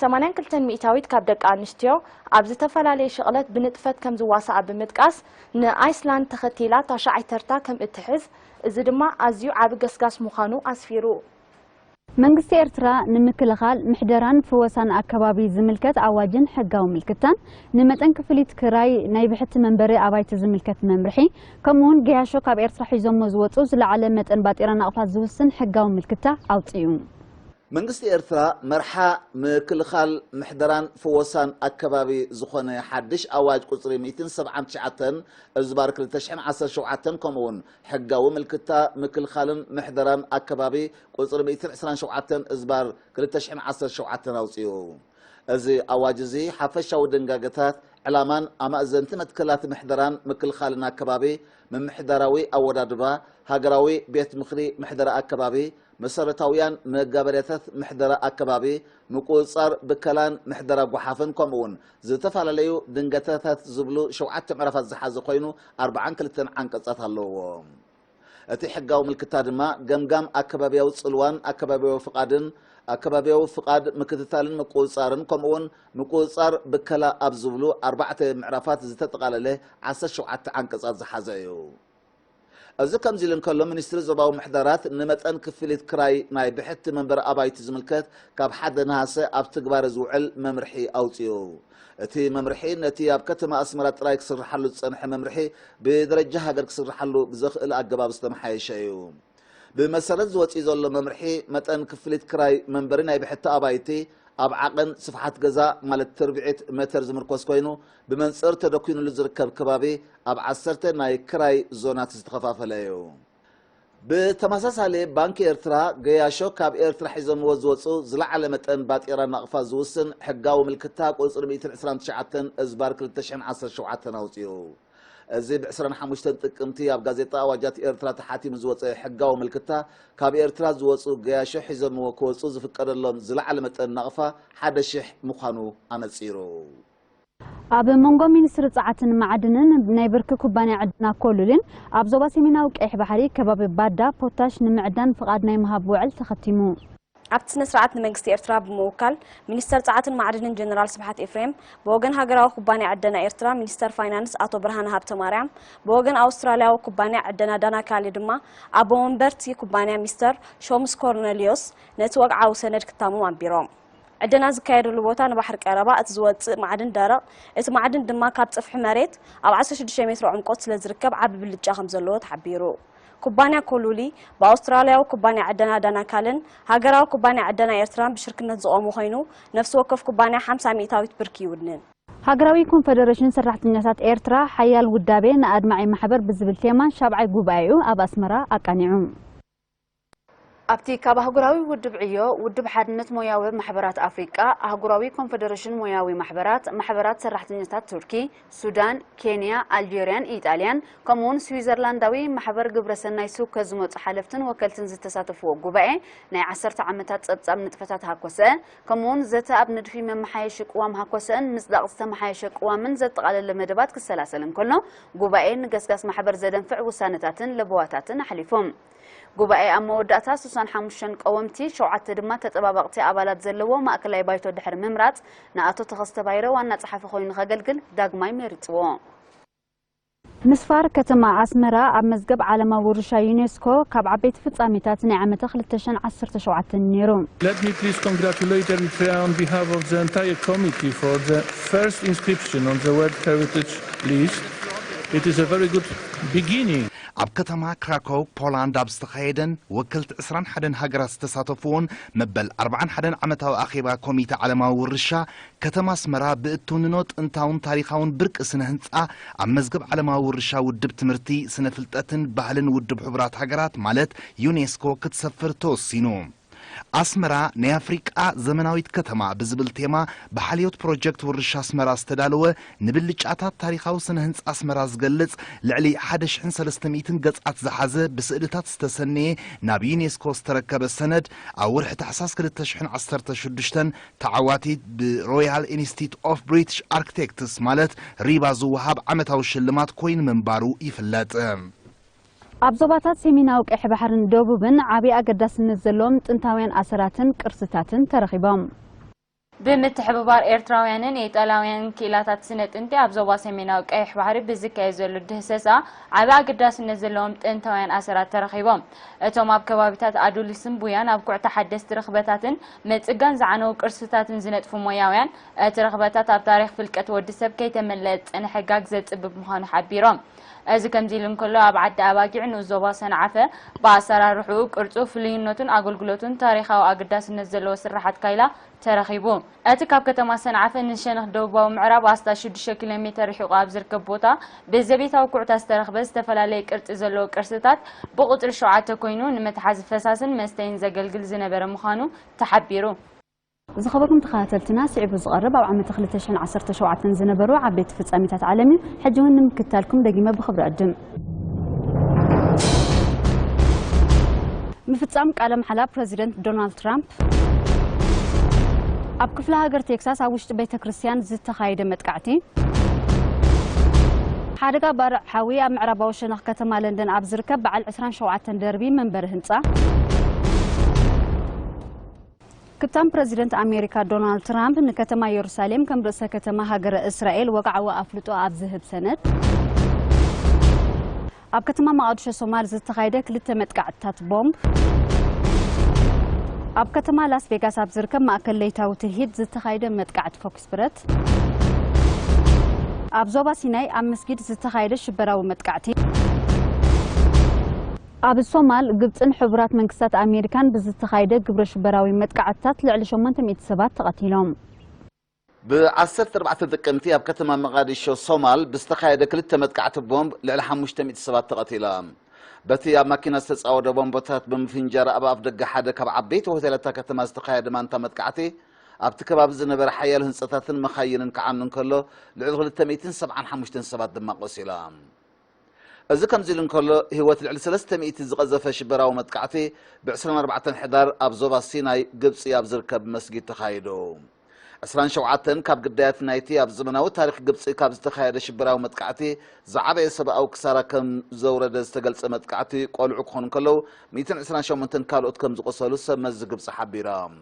ሰማንያን ክልተን ሚእታዊት ካብ ደቂ ኣንስትዮ ኣብ ዝተፈላለየ ሽቕለት ብንጥፈት ከም ዝዋሳኣ ብምጥቃስ፣ ንኣይስላንድ ተኸቲላ ታሽዓይ ተርታ ከም እትሕዝ፣ እዚ ድማ ኣዝዩ ዓቢ ገስጋስ ምዃኑ ኣስፊሩ። መንግስቲ ኤርትራ ንምክልኻል ምሕደራን ፍወሳን ኣከባቢ ዝምልከት ኣዋጅን ሕጋዊ ምልክታን፣ ንመጠን ክፍሊት ክራይ ናይ ብሕቲ መንበሪ ኣባይቲ ዝምልከት መምርሒ፣ ከምኡውን ገያሾ ካብ ኤርትራ ሒዞሞ ዝወጹ ዝለዓለ መጠን ባጤራ ናቕፋ ዝውስን ሕጋዊ ምልክታ ኣውጺኡ። መንግስቲ ኤርትራ መርሓ ምክልኻል ምሕደራን ፍወሳን ኣከባቢ ዝኾነ ሓድሽ ኣዋጅ ቁጽሪ ሚእትን ሰብዓን ትሽዓተን እዝባር ክልተ ሽሕን ዓሰርተ ሸውዓተን፣ ከምኡውን ሕጋዊ ምልክታ ምክልኻልን ምሕደራን ኣከባቢ ቁጽሪ ሚእትን ዕስራን ሸውዓተን እዝባር ክልተ ሽሕን ዓሰርተ ሸውዓተን ኣውጺኡ። እዚ ኣዋጅ እዚ ሓፈሻዊ ድንጋገታት፣ ዕላማን ኣማእዘንቲ መትከላት ምሕደራን ምክልኻልን ኣከባቢ፣ ምምሕዳራዊ ኣወዳድባ፣ ሃገራዊ ቤት ምኽሪ ምሕደራ ኣከባቢ፣ መሰረታውያን መጋበርያታት ምሕደራ ኣከባቢ፣ ምቁጽጻር ብከላን ምሕደራ ጓሓፍን፣ ከምኡውን ዝተፈላለዩ ድንጋገታት ዝብሉ ሸውዓተ ምዕራፋት ዝሓዘ ኮይኑ፣ ኣርብዓን ክልተን ዓንቀጻት ኣለዎ። እቲ ሕጋዊ ምልክታ ድማ ገምጋም ኣከባብያዊ ጽልዋን ኣከባብያዊ ፍቓድን፣ ኣከባብያዊ ፍቓድ ምክትታልን ምቁጽጻርን፣ ከምኡውን ምቁጽጻር ብከላ ኣብ ዝብሉ ኣርባዕተ ምዕራፋት ዝተጠቓለለ ዓሰርተ ሸውዓተ ዓንቀጻት ዝሓዘ እዩ። እዚ ከምዚ ኢሉ እንከሎ፣ ሚኒስትሪ ዞባዊ ምሕደራት ንመጠን ክፍሊት ክራይ ናይ ብሕቲ መንበሪ ኣባይቲ ዝምልከት ካብ ሓደ ነሃሰ ኣብ ትግባረ ዝውዕል መምርሒ ኣውጺኡ። እቲ መምርሒ ነቲ ኣብ ከተማ ኣስመራ ጥራይ ክስርሓሉ ዝጸንሐ መምርሒ ብደረጃ ሃገር ክስርሓሉ ብዘኽእል ኣገባብ ዝተመሓየሸ እዩ። ብመሰረት ዝወጽእ ዘሎ መምርሒ፣ መጠን ክፍሊት ክራይ መንበሪ ናይ ብሕቲ ኣባይቲ ኣብ ዓቐን ስፍሓት ገዛ፣ ማለት ትርብዒት ሜተር ዝምርኮስ ኮይኑ፣ ብመንጽር ተደኲኑሉ ዝርከብ ከባቢ ኣብ ዓሰርተ ናይ ክራይ ዞናት ዝተኸፋፈለ እዩ። ብተመሳሳሊ፣ ባንኪ ኤርትራ ገያሾ ካብ ኤርትራ ሒዞምዎ ዝወጹ ዝለዓለ መጠን ባጤራ ናቕፋ ዝውስን ሕጋዊ ምልክታ ቁጽሪ ሚእትን ዕስራን ትሽዓተን እዝባር ክልተ ሽሕን ዓሰርተ ሸውዓተን ኣውጺኡ። እዚ ብ ዕስራን ሓሙሽተን ጥቅምቲ ኣብ ጋዜጣ ኣዋጃት ኤርትራ ተሓቲሙ ዝወጸ ሕጋዊ ምልክታ፣ ካብ ኤርትራ ዝወጹ ገያሾ ሒዞምዎ ክወጹ ዝፍቀደሎም ዝለዓለ መጠን ናቕፋ ሓደ ሽሕ ምዃኑ ኣነጺሩ። ኣብ መንጎ ሚኒስትሪ ጸዓትን ማዕድንን ናይ ብርኪ ኩባንያ ዕደና ኮሉሊን ኣብ ዞባ ሰሜናዊ ቀይሕ ባሕሪ ከባቢ ባዳ ፖታሽ ንምዕዳን ፍቓድ ናይ ምሃብ ውዕል ተኸቲሙ። ኣብቲ ስነ ስርዓት ንመንግስቲ ኤርትራ ብምውካል ሚኒስተር ጸዓትን ማዕድንን ጀነራል ስብሓት ኤፍሬም፣ ብወገን ሃገራዊ ኩባንያ ዕደና ኤርትራ ሚኒስተር ፋይናንስ ኣቶ ብርሃነ ሃብተማርያም፣ ብወገን ኣውስትራልያዊ ኩባንያ ዕደና ዳናካሊ ድማ ኣቦ መንበርቲ ኩባንያ ሚስተር ሾምስ ኮርነሊዮስ ነቲ ወግዓዊ ሰነድ ክታሞም ኣንቢሮም። ዕደና ዝካየደሉ ቦታ ንባሕሪ ቀረባ፣ እቲ ዝወጽእ ማዕድን ደረቕ፣ እቲ ማዕድን ድማ ካብ ጽፍሒ መሬት ኣብ ዓሰርተ ሽዱሽተ ሜትሮ ዕምቆት ስለ ዝርከብ ዓቢ ብልጫ ከም ዘለዎ ተሓቢሩ። ኩባንያ ኮሉሊ ብኣውስትራልያዊ ኩባንያ ዕደና ዳናካልን ሃገራዊ ኩባንያ ዕደና ኤርትራን ብሽርክነት ዝቖመ ኮይኑ፣ ነፍሲ ወከፍ ኩባንያ ሓምሳ ሚእታዊት ብርኪ ይውንን። ሃገራዊ ኮንፈደሬሽን ሰራሕተኛታት ኤርትራ ሓያል ውዳቤ ንኣድማዒ ማሕበር ብዝብል ቴማ ሻብዓይ ጉባኤኡ ኣብ ኣስመራ ኣቃኒዑ። ኣብቲ ካብ ኣህጉራዊ ውድብ ዕዮ፣ ውድብ ሓድነት ሞያዊ ማሕበራት ኣፍሪቃ፣ ኣህጉራዊ ኮንፈደሬሽን ሞያዊ ማሕበራት፣ ማሕበራት ሰራሕተኛታት ቱርኪ፣ ሱዳን፣ ኬንያ፣ ኣልጀርያን ኢጣልያን፣ ከምኡውን ስዊዘርላንዳዊ ማሕበር ግብረሰናይ ሱከ ዝመጹ ሓለፍትን ወከልትን ዝተሳተፍዎ ጉባኤ፣ ናይ ዓሰርተ ዓመታት ጸብጻብ ንጥፈታት ሃኮሰ፣ ከምኡውን ዘተ ኣብ ንድፊ መመሓየሺ ቅዋም ሃኮሰን ምጽዳቕ ዝተመሓየሸ ቅዋምን ዘጠቓለለ መደባት ክሰላሰል እንከሎ፣ ጉባኤ ንገስጋስ ማሕበር ዘደንፍዕ ውሳነታትን ለበዋታትን ኣሕሊፎም። ጉባኤ ኣብ መወዳእታ ሱሳን ሓሙሽተን ቀወምቲ፣ ሸውዓተ ድማ ተጠባበቕቲ ኣባላት ዘለዎ ማእከላይ ባይቶ ድሕሪ ምምራጽ፣ ንኣቶ ተኸስተ ባይረ ዋና ጸሓፊ ኮይኑ ከገልግል ዳግማይ መሪጽዎ። ምስፋር ከተማ ኣስመራ ኣብ መዝገብ ዓለማዊ ውርሻ ዩኔስኮ ካብ ዓበይቲ ፍጻሜታት ናይ ዓመተ ክልተ ሽሕን ዓሰርተ ሸውዓተን ነይሩ። Let me please congratulate Eritrea on behalf of the entire committee for the first inscription on the World Heritage List. It is a very good beginning. ኣብ ከተማ ክራኮው ፖላንድ ኣብ ዝተኻየደን ወከልቲ ዕስራን ሓደን ሃገራት ዝተሳተፍዎን መበል ኣርብዓን ሓደን ዓመታዊ ኣኼባ ኮሚተ ዓለማዊ ውርሻ፣ ከተማ ኣስመራ ብእትውንኖ ጥንታውን ታሪኻውን ብርቂ ስነ ህንጻ ኣብ መዝገብ ዓለማዊ ውርሻ ውድብ ትምህርቲ፣ ስነ ፍልጠትን ባህልን ውድብ ሕቡራት ሃገራት ማለት ዩኔስኮ ክትሰፍር ተወሲኑ። ኣስመራ ናይ ኣፍሪቃ ዘመናዊት ከተማ ብዝብል ቴማ ብሓልዮት ፕሮጀክት ውርሻ ኣስመራ ዝተዳለወ ንብልጫታት ታሪኻዊ ስነ ህንጻ ኣስመራ ዝገልጽ ልዕሊ ሓደ ሽሕን ሰለስተ ሚእትን ገጻት ዝሓዘ ብስእልታት ዝተሰነየ ናብ ዩኔስኮ ዝተረከበ ሰነድ ኣብ ወርሒ ታሕሳስ ክልተ ሽሕን ዓሰርተ ሽዱሽተን ተዓዋቲት ብሮያል ኢንስቲትዩት ኦፍ ብሪቲሽ ኣርክቴክትስ ማለት ሪባ ዝወሃብ ዓመታዊ ሽልማት ኮይኑ ምንባሩ ይፍለጥ። ኣብ ዞባታት ሰሜናዊ ቀይሕ ባሕርን ደቡብን ዓቢ ኣገዳስነት ዘለዎም ጥንታውያን ኣሰራትን ቅርስታትን ተረኺቦም። ብምትሕብባር ኤርትራውያንን ኢጣልያውያንን ክኢላታት ስነ ጥንቲ ኣብ ዞባ ሰሜናዊ ቀይሕ ባሕሪ ብዝካየድ ዘሎ ድህሰሳ ዓቢ ኣገዳስነት ዘለዎም ጥንታውያን ኣሰራት ተረኺቦም። እቶም ኣብ ከባቢታት ኣዱሊስን ቡያን ኣብ ኩዕታ ሓደስቲ ርኽበታትን ምጽጋን ዝዓነዉ ቅርስታትን ዝነጥፉ ሞያውያን፣ እቲ ርኽበታት ኣብ ታሪኽ ፍልቀት ወዲ ሰብ ከይተመልአ ዝጸንሐ ጋግ ዘጽብብ ምዃኑ ሓቢሮም። እዚ ከምዚ ኢሉ እንከሎ፣ ኣብ ዓዲ ኣባጊዕ ንኡስ ዞባ ሰንዓፈ ብኣሰራርሕኡ፣ ቅርጹ፣ ፍሉይነቱን ኣገልግሎቱን ታሪኻዊ ኣገዳስነት ዘለዎ ስርሓት ካይላ ተረኺቡ። እቲ ካብ ከተማ ሰንዓፈ ንሸነኽ ደቡባዊ ምዕራብ ኣስታት ሽዱሽተ ኪሎ ሜተር ርሒቑ ኣብ ዝርከብ ቦታ፣ ብዘቤታዊ ኩዕታ ዝተረኽበ ዝተፈላለየ ቅርጺ ዘለዎ ቅርስታት ብቑጽሪ ሸውዓተ ኮይኑ፣ ንመትሓዚ ፈሳስን መስተይን ዘገልግል ዝነበረ ምዃኑ ተሓቢሩ። ዝኸበርኩም ተኸታተልትና፣ ስዒቡ ዝቐርብ ኣብ ዓመተ ክልተ ሽሕን ዓሰርተ ሸውዓተን ዝነበሩ ዓበይቲ ፍጻሜታት ዓለም እዩ። ሕጂ እውን ንምክትታልኩም ደጊመ ብኽብሪ ዕድም። ምፍጻም ቃለ መሓላ ፕረዚደንት ዶናልድ ትራምፕ። ኣብ ክፍለ ሃገር ቴክሳስ ኣብ ውሽጢ ቤተ ክርስቲያን ዝተኻየደ መጥቃዕቲ። ሓደጋ ባርዕ ሓዊ ኣብ ምዕራባዊ ሸነኽ ከተማ ለንደን ኣብ ዝርከብ በዓል ዕስራን ሸውዓተን ደርቢ መንበሪ ህንጻ። ክብታን ፕረዚደንት ኣሜሪካ ዶናልድ ትራምፕ ንከተማ የሩሳሌም ከም ርእሰ ከተማ ሃገረ እስራኤል ወግዓዊ ኣፍልጦ ኣብ ዝህብ ሰነድ። ኣብ ከተማ መቓድሾ ሶማል ዝተኻየደ ክልተ መጥቃዕትታት ቦምብ። ኣብ ከተማ ላስ ቬጋስ ኣብ ዝርከብ ማእከል ለይታዊ ትልሂት ዝተኻየደ መጥቃዕቲ ፎክስ ብረት። ኣብ ዞባ ሲናይ ኣብ መስጊድ ዝተኻየደ ሽበራዊ መጥቃዕቲ። ኣብ ሶማል፣ ግብጽን ሕቡራት መንግስታት ኣሜሪካን ብዝተኻየደ ግብረ ሽበራዊ መጥቃዕትታት ልዕሊ ሸሞንተ ሚእቲ ሰባት ተቐቲሎም። ብ ዓሰርተ ኣርባዕተ ጥቅምቲ ኣብ ከተማ መቓዲሾ ሶማል ብዝተኻየደ ክልተ መጥቃዕቲ ቦምብ ልዕሊ ሓሙሽተ ሚእቲ ሰባት ተቐቲሎም። በቲ ኣብ ማኪና ዝተጻወደ ቦምቦታት ብምፍንጃር ኣብ ኣፍደገ ሓደ ካብ ዓበይቲ ሆቴላት እታ ከተማ ዝተኻየደ ማንታ መጥቃዕቲ ኣብቲ ከባቢ ዝነበረ ሓያሎ ህንጻታትን መኻይንን ክዓኑ እንከሎ ልዕሊ ክልተ ሚእትን ሰብዓን ሓሙሽተን ሰባት ድማ ቆሲሎም። እዚ ከምዚ ኢሉ እንከሎ፣ ህይወት ልዕሊ ሰለስተ ሚእቲ ዝቐዘፈ ሽበራዊ መጥቃዕቲ ብ ዕስራን ኣርባዕተን ሕዳር ኣብ ዞባ ሲናይ ግብጺ ኣብ ዝርከብ መስጊድ ተኻይዱ። ዕስራን ሸውዓተን ካብ ግዳያት ናይቲ ኣብ ዘመናዊ ታሪኽ ግብጺ ካብ ዝተኻየደ ሽበራዊ መጥቃዕቲ ዝዓበየ ሰብኣዊ ክሳራ ከም ዘውረደ ዝተገልጸ መጥቃዕቲ ቆልዑ ክኾኑ እንከለዉ፣ ሚእትን ዕስራን ሸሞንተን ካልኦት ከም ዝቖሰሉ ሰብ መዚ ግብጺ ሓቢሮም።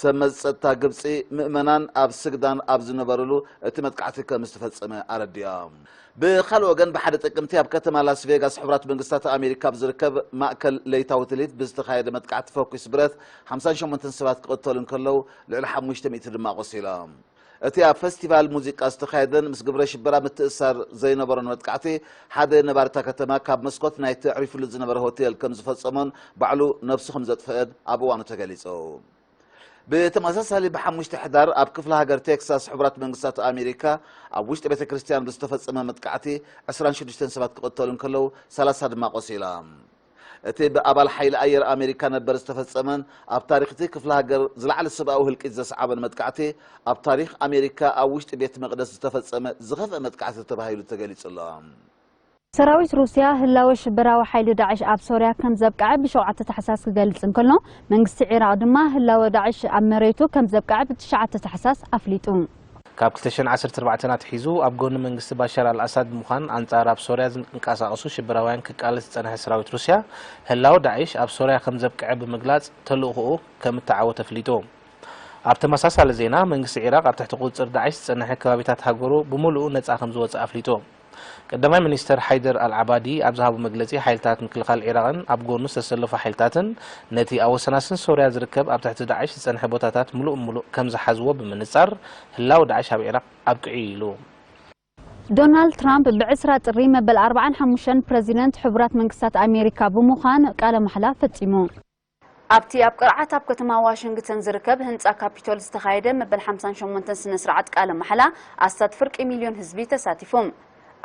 ሰብ መዚ ጸጥታ ግብጺ፣ ምእመናን ኣብ ስግዳን ኣብ ዝነበሩሉ እቲ መጥቃዕቲ ከም ዝተፈጸመ ኣረዲኦም። ብኻልእ ወገን፣ ብሓደ ጥቅምቲ ኣብ ከተማ ላስ ቬጋስ ሕቡራት መንግስታት ኣሜሪካ ኣብ ዝርከብ ማእከል ለይታዊ ትልሂት ብዝተኻየደ መጥቃዕቲ ፈኲስ ብረት ሓምሳን ሸሞንተን ሰባት ክቕተሉ እንከለዉ፣ ልዕሊ ሓሙሽተ ሚእቲ ድማ ቆሲሎም። እቲ ኣብ ፈስቲቫል ሙዚቃ ዝተኻየደን ምስ ግብረ ሽበራ ምትእስሳር ዘይነበሮን መጥቃዕቲ፣ ሓደ ነባሪ እታ ከተማ ካብ መስኮት ናይቲ ኣዕሪፉሉ ዝነበረ ሆቴል ከም ዝፈጸሞን ባዕሉ ነብሱ ከም ዘጥፍአን ኣብ እዋኑ ተገሊጹ። ብተመሳሳሊ፣ ብሓሙሽተ ሕዳር ኣብ ክፍለ ሃገር ቴክሳስ ሕቡራት መንግስታት ኣሜሪካ ኣብ ውሽጢ ቤተ ክርስቲያን ብዝተፈጸመ መጥቃዕቲ ዕስራን ሽዱሽተን ሰባት ክቕተሉ እንከለዉ ሰላሳ ድማ ቆሲሎም። እቲ ብኣባል ሓይሊ ኣየር ኣሜሪካ ነበር ዝተፈጸመን ኣብ ታሪኽ እቲ ክፍለ ሃገር ዝለዓለ ሰብኣዊ ህልቂት ዘስዓበን መጥቃዕቲ ኣብ ታሪኽ ኣሜሪካ ኣብ ውሽጢ ቤት መቕደስ ዝተፈጸመ ዝኸፍአ መጥቃዕቲ ተባሂሉ ተገሊጹ ኣሎ። ሰራዊት ሩስያ ህላወ ሽበራዊ ሓይሊ ዳዕሽ ኣብ ሶርያ ከም ዘብቅዐ ብሸውዓተ ታሕሳስ ክገልጽ እንከሎ፣ መንግስቲ ዒራቕ ድማ ህላወ ዳዕሽ ኣብ መሬቱ ከም ዘብቅዐ ብትሽዓተ ታሕሳስ ኣፍሊጡ። ካብ ክልተ ሽሕን ዓሰርተ ኣርባዕተን ኣትሒዙ ኣብ ጎኒ መንግስቲ ባሻር ኣልኣሳድ ብምዃን ኣንጻር ኣብ ሶርያ ዝንቀሳቐሱ ሽበራውያን ክቃለስ ዝጸንሐ ሰራዊት ሩስያ፣ ህላወ ዳዕሽ ኣብ ሶርያ ከም ዘብቅዐ ብምግላጽ ተልእኾኡ ከም እተዓወተ ኣፍሊጡ። ኣብ ተመሳሳሊ ዜና፣ መንግስቲ ዒራቕ ኣብ ትሕቲ ቁጽጽር ዳዕሽ ዝጸንሐ ከባቢታት ሃገሩ ብምሉኡ ነጻ ከም ዝወጸ ኣፍሊጡ። ቀዳማይ ሚኒስተር ሓይደር ኣልዓባዲ ኣብ ዝሃቦ መግለጺ፣ ሓይልታት ምክልኻል ዒራቕን ኣብ ጎኑ ዝተሰለፉ ሓይልታትን ነቲ ኣብ ወሰናስን ሶርያ ዝርከብ ኣብ ትሕቲ ዳዕሽ ዝጸንሐ ቦታታት ምሉእ ብምሉእ ከም ዝሓዝዎ ብምንጻር፣ ህላወ ዳዕሽ ኣብ ዒራቕ ኣብቂዑ ኢሉ። ዶናልድ ትራምፕ ብዕስራ ጥሪ መበል ኣርባዓን ሓሙሽተን ፕረዚደንት ሕቡራት መንግስታት ኣሜሪካ ብምዃን ቃለ ማሕላ ፈጺሙ። ኣብቲ ኣብ ቅርዓት ኣብ ከተማ ዋሽንግተን ዝርከብ ህንጻ ካፒቶል ዝተኻየደ መበል ሓምሳን ሸሞንተን ስነ ስርዓት ቃለ ማሕላ፣ ኣስታት ፍርቂ ሚልዮን ህዝቢ ተሳቲፉ።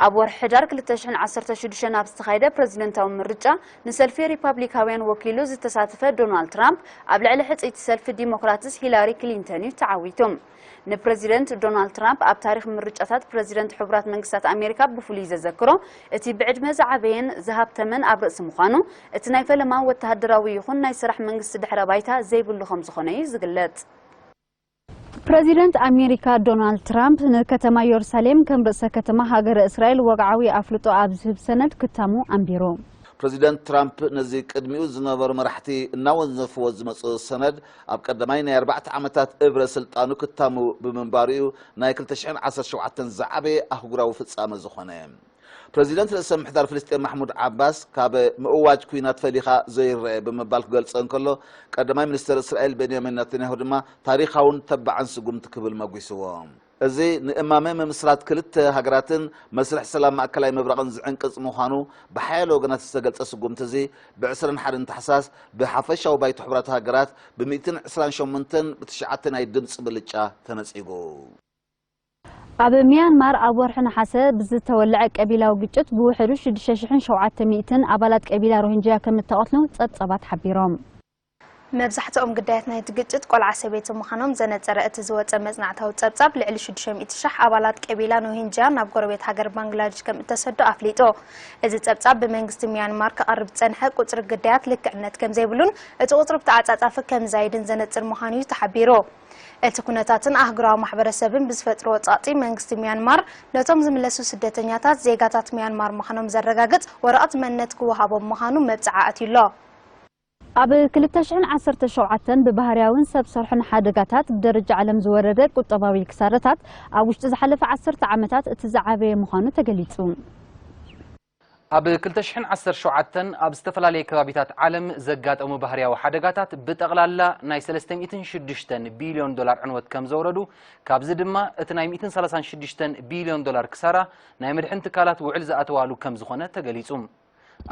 ኣብ ወርሒ ሕዳር ክልተ ሽሕን ዓሰርተ ሽዱሽተን ኣብ ዝተኻየደ ፕረዚደንታዊ ምርጫ ንሰልፊ ሪፓብሊካውያን ወኪሉ ዝተሳተፈ ዶናልድ ትራምፕ ኣብ ልዕሊ ሕጽይቲ ሰልፊ ዲሞክራትስ ሂላሪ ክሊንተን እዩ ተዓዊቱ። ንፕረዚደንት ዶናልድ ትራምፕ ኣብ ታሪኽ ምርጫታት ፕረዚደንት ሕቡራት መንግስታት ኣሜሪካ ብፍሉይ ዘዘክሮ እቲ ብዕድመ ዝዓበየን ዝሃብተመን ኣብ ርእሲ ምዃኑ፣ እቲ ናይ ፈለማ ወተሃደራዊ ይኹን ናይ ስራሕ መንግስቲ ድሕረ ባይታ ዘይብሉ ከም ዝኾነ እዩ ዝግለጽ። ፕረዚደንት ኣሜሪካ ዶናልድ ትራምፕ ንከተማ ኢየሩሳሌም ከም ርእሰ ከተማ ሃገረ እስራኤል ወግዓዊ ኣፍልጦ ኣብ ዝህብ ሰነድ ክታሙ ኣንቢሩ። ፕረዚደንት ትራምፕ ነዚ ቅድሚኡ ዝነበሩ መራሕቲ እናወንዘፍዎ ዝመጹ ሰነድ ኣብ ቀዳማይ ናይ ኣርባዕተ ዓመታት እብረ ስልጣኑ ክታሙ ብምንባሩ እዩ ናይ ክልተ ሽሕን ዓሰርተ ሸውዓተን ዝዓበየ ኣህጉራዊ ፍጻመ ዝኾነ። ፕረዚደንት ርእሰ ምሕዳር ፍልስጤም ማሕሙድ ዓባስ ካብ ምእዋጅ ኲናት ፈሊኻ ዘይረአ ብምባል ክገልጾ እንከሎ፣ ቀዳማይ ሚኒስተር እስራኤል ቤንያሚን ናታንያሁ ድማ ታሪኻውን ተባዕን ስጉምቲ ክብል መጒስዎ። እዚ ንእማመ ምምስራት ክልተ ሃገራትን መስርሕ ሰላም ማእከላይ ምብራቕን ዝዕንቅጽ ምዃኑ ብሓያሎ ወገናት ዝተገልጸ ስጉምቲ እዚ፣ ብ ዕስራን ሓደን ታሕሳስ ብሓፈሻዊ ባይቶ ሕቡራት ሃገራት ብ ሚእትን ዕስራን ሸሞንተን ብ ትሽዓተ ናይ ድምጺ ብልጫ ተነጺጉ። ኣብ ሚያንማር ኣብ ወርሒ ነሓሰ ብዝተወልዐ ቀቢላዊ ግጭት ብውሕዱ ሽዱሽተ ሽሕን ሸውዓተ ሚእትን ኣባላት ቀቢላ ሮሂንጅያ ከም እተቐትሉ ጸብጻባት ሓቢሮም። መብዛሕትኦም ግዳያት ናይቲ ግጭት ቆልዓ ሰበይቲ ምዃኖም ዘነጸረ እቲ ዝወጸ መጽናዕታዊ ጸብጻብ፣ ልዕሊ ሽዱሽተ ሚእቲ ሽሕ ኣባላት ቀቢላ ሮሂንጅያ ናብ ጎረቤት ሃገር ባንግላዴሽ ከም እተሰዱ ኣፍሊጡ። እዚ ጸብጻብ ብመንግስቲ ሚያንማር ክቐርብ ዝጸንሐ ቁጽሪ ግዳያት ልክዕነት ከም ዘይብሉን እቲ ቁጽሪ ብተዓጻጻፊ ከም ዝዛይድን ዘነጽር ምዃኑ እዩ ተሓቢሩ። እቲ ኩነታትን ኣህጉራዊ ማሕበረሰብን ብዝፈጥርዎ ጸቕጢ፣ መንግስቲ ሚያንማር ነቶም ዝምለሱ ስደተኛታት ዜጋታት ሚያንማር ምዃኖም ዘረጋግጽ ወረቐት መንነት ክወሃቦም ምዃኑ መብጽዓ ኣትዩ ኣሎ። ኣብ ክልተ ሽሕን ዓሰርተ ሸውዓተን ብባህርያውን ሰብ ሰርሖን ሓደጋታት ብደረጃ ዓለም ዝወረደ ቁጠባዊ ክሳረታት ኣብ ውሽጢ ዝሓለፈ ዓሰርተ ዓመታት እቲ ዝዓበየ ምዃኑ ተገሊጹ። ኣብ ክልተ ሽሕን ዓሰርተ ሸውዓተን ኣብ ዝተፈላለየ ከባቢታት ዓለም ዘጋጠሙ ባህርያዊ ሓደጋታት ብጠቕላላ ናይ ሰለስተ ሚእትን ሽዱሽተን ቢልዮን ዶላር ዕንወት ከም ዘውረዱ፣ ካብዚ ድማ እቲ ናይ ሚእትን ሰላሳን ሽዱሽተን ቢልዮን ዶላር ክሳራ ናይ መድሕን ትካላት ውዕል ዝኣተዋሉ ከም ዝኾነ ተገሊጹ።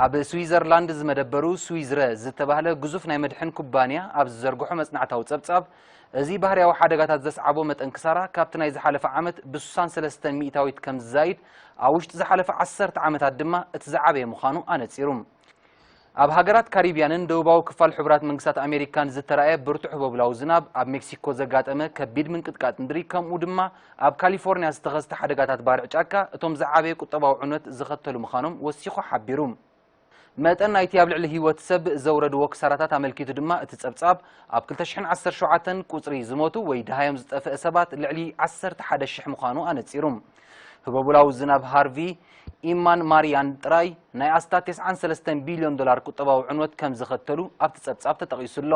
ኣብ ስዊዘርላንድ ዝመደበሩ ስዊዝረ ዝተባህለ ግዙፍ ናይ መድሕን ኩባንያ ኣብ ዝዘርግሖ መጽናዕታዊ ጸብጻብ፣ እዚ ባህርያዊ ሓደጋታት ዘስዓቦ መጠን ክሳራ ካብቲ ናይ ዝሓለፈ ዓመት ብ ስሳን ሰለስተን ሚእታዊት ከም ዝዛይድ፣ ኣብ ውሽጢ ዝሓለፈ ዓሰርተ ዓመታት ድማ እቲ ዝዓበየ ምዃኑ ኣነጺሩ። ኣብ ሃገራት ካሪብያንን ደቡባዊ ክፋል ሕቡራት መንግስታት ኣሜሪካን ዝተራእየ ብርቱዕ ህቦብላዊ ዝናብ፣ ኣብ ሜክሲኮ ዘጋጠመ ከቢድ ምንቅጥቃጥ ምድሪ፣ ከምኡ ድማ ኣብ ካሊፎርኒያ ዝተኸስተ ሓደጋታት ባርዕ ጫካ፣ እቶም ዝዓበየ ቁጠባዊ ዕንወት ዝኸተሉ ምዃኖም ወሲኹ ሓቢሩ። መጠን ናይቲ ኣብ ልዕሊ ህይወት ሰብ ዘውረድዎ ክሳራታት ኣመልኪቱ ድማ፣ እቲ ጸብጻብ ኣብ ክልተ ሽሕን ዓሰርተ ሸውዓተን ቁጽሪ ዝሞቱ ወይ ደሃዮም ዝጠፍአ ሰባት ልዕሊ ዓሰርተ ሓደ ሽሕ ምዃኑ ኣነጺሩ። ህቦብላዊ ዝናብ ሃርቪ፣ ኢማን ማሪያን ጥራይ ናይ ኣስታት ተስዓን ሰለስተን ቢልዮን ዶላር ቁጠባዊ ዕንወት ከም ዘኸተሉ ኣብቲ ጸብጻብ ተጠቒሱ ኣሎ።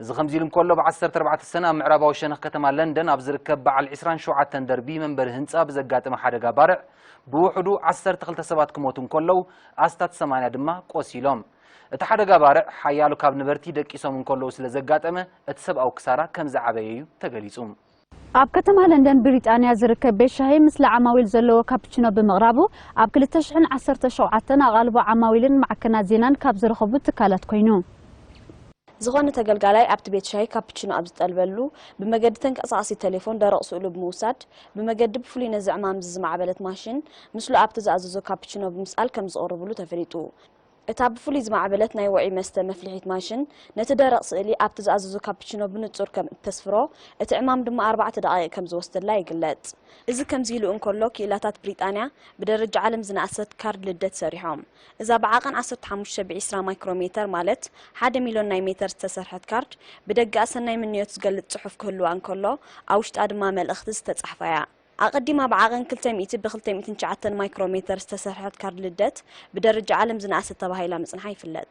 እዚ ከምዚ ኢሉ እንከሎ፣ ብ ዓሰርተ ኣርባዕተ ሰነ ኣብ ምዕራባዊ ሸነኽ ከተማ ለንደን ኣብ ዝርከብ በዓል ዕስራን ሸውዓተን ደርቢ መንበሪ ህንጻ ብዘጋጠመ ሓደጋ ባርዕ ብውሕዱ ዓሰርተ ክልተ ሰባት ክሞቱ እንከለዉ፣ ኣስታት ሰማንያ ድማ ቆሲሎም። እቲ ሓደጋ ባርዕ ሓያሎ ካብ ነበርቲ ደቂሶም እንከለዉ ስለ ዘጋጠመ፣ እቲ ሰብኣዊ ክሳራ ከም ዝዓበየ እዩ ተገሊጹ። ኣብ ከተማ ለንደን ብሪጣንያ ዝርከብ ቤት ሻሂ፣ ምስላ ዓማዊል ዘለዎ ካፕቺኖ ብምቕራቡ፣ ኣብ ክልተ ሽሕን ዓሰርተ ሸውዓተን ኣቓልቦ ዓማዊልን ማዕከናት ዜናን ካብ ዝረኸቡ ትካላት ኮይኑ። ዝኾነ ተገልጋላይ ኣብቲ ቤት ሻሂ ካፕቺኖ ኣብ ዝጠልበሉ፣ ብመገዲ ተንቀሳቓሲ ቴሌፎን ደረቕ ስእሉ ብምውሳድ፣ ብመገዲ ብፍሉይ ነዚ ዕማም እዚ ዝማዕበለት ማሽን፣ ምስሉ ኣብቲ ዝኣዘዞ ካፕቺኖ ብምስኣል ከም ዝቕርብሉ ተፈሊጡ። እታ ብፍሉይ ዝማዕበለት ናይ ውዑይ መስተ መፍልሒት ማሽን፣ ነቲ ደረቕ ስእሊ ኣብቲ ዝኣዘዞ ካፕቺኖ ብንጹር ከም እተስፍሮ፣ እቲ ዕማም ድማ ኣርባዕተ ደቓይቕ ከም ዝወስደላ ይግለጽ። እዚ ከምዚ ኢሉ እንከሎ፣ ክኢላታት ብሪጣንያ ብደረጃ ዓለም ዝነኣሰት ካርድ ልደት ሰሪሖም። እዛ ብዓቐን ዓሰርተ ሓሙሽተ ብ ዕስራ ማይክሮሜተር፣ ማለት ሓደ ሚልዮን ናይ ሜተር ዝተሰርሐት ካርድ፣ ብደገኣ ሰናይ ምንዮት ዝገልጽ ጽሑፍ ክህልዋ እንከሎ፣ ኣብ ውሽጣ ድማ መልእኽቲ ዝተጻሕፋ እያ። ኣቐዲማ ብዓቐን ክልተ ሚእቲ ብ ክልተ ሚእትን ትሽዓተን ማይክሮሜተር ዝተሰርሐት ካርድ ልደት፣ ብደረጃ ዓለም ዝነኣሰት ተባሂላ ምጽንሓ ይፍለጥ።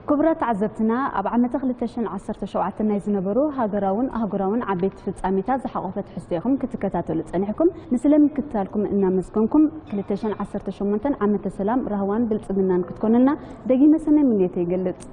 ክቡራት ተዓዘብትና፣ ኣብ ዓመተ ክልተ ሽሕን ዓሰርተ ሸውዓተን ናይ ዝነበሩ ሃገራውን ኣህጉራውን ዓበይቲ ፍጻሜታት ዝሓቖፈ ትሕዝቶ ኢኹም ክትከታተሉ ጸኒሕኩም። ንስለ ምክትታልኩም እናመስገንኩም፣ ክልተ ሽሕን ዓሰርተ ሸሞንተን ዓመተ ሰላም፣ ራህዋን ብልጽግናን ክትኮነልና ደጊመ ሰናይ ምንዮተይ ይገልጽ።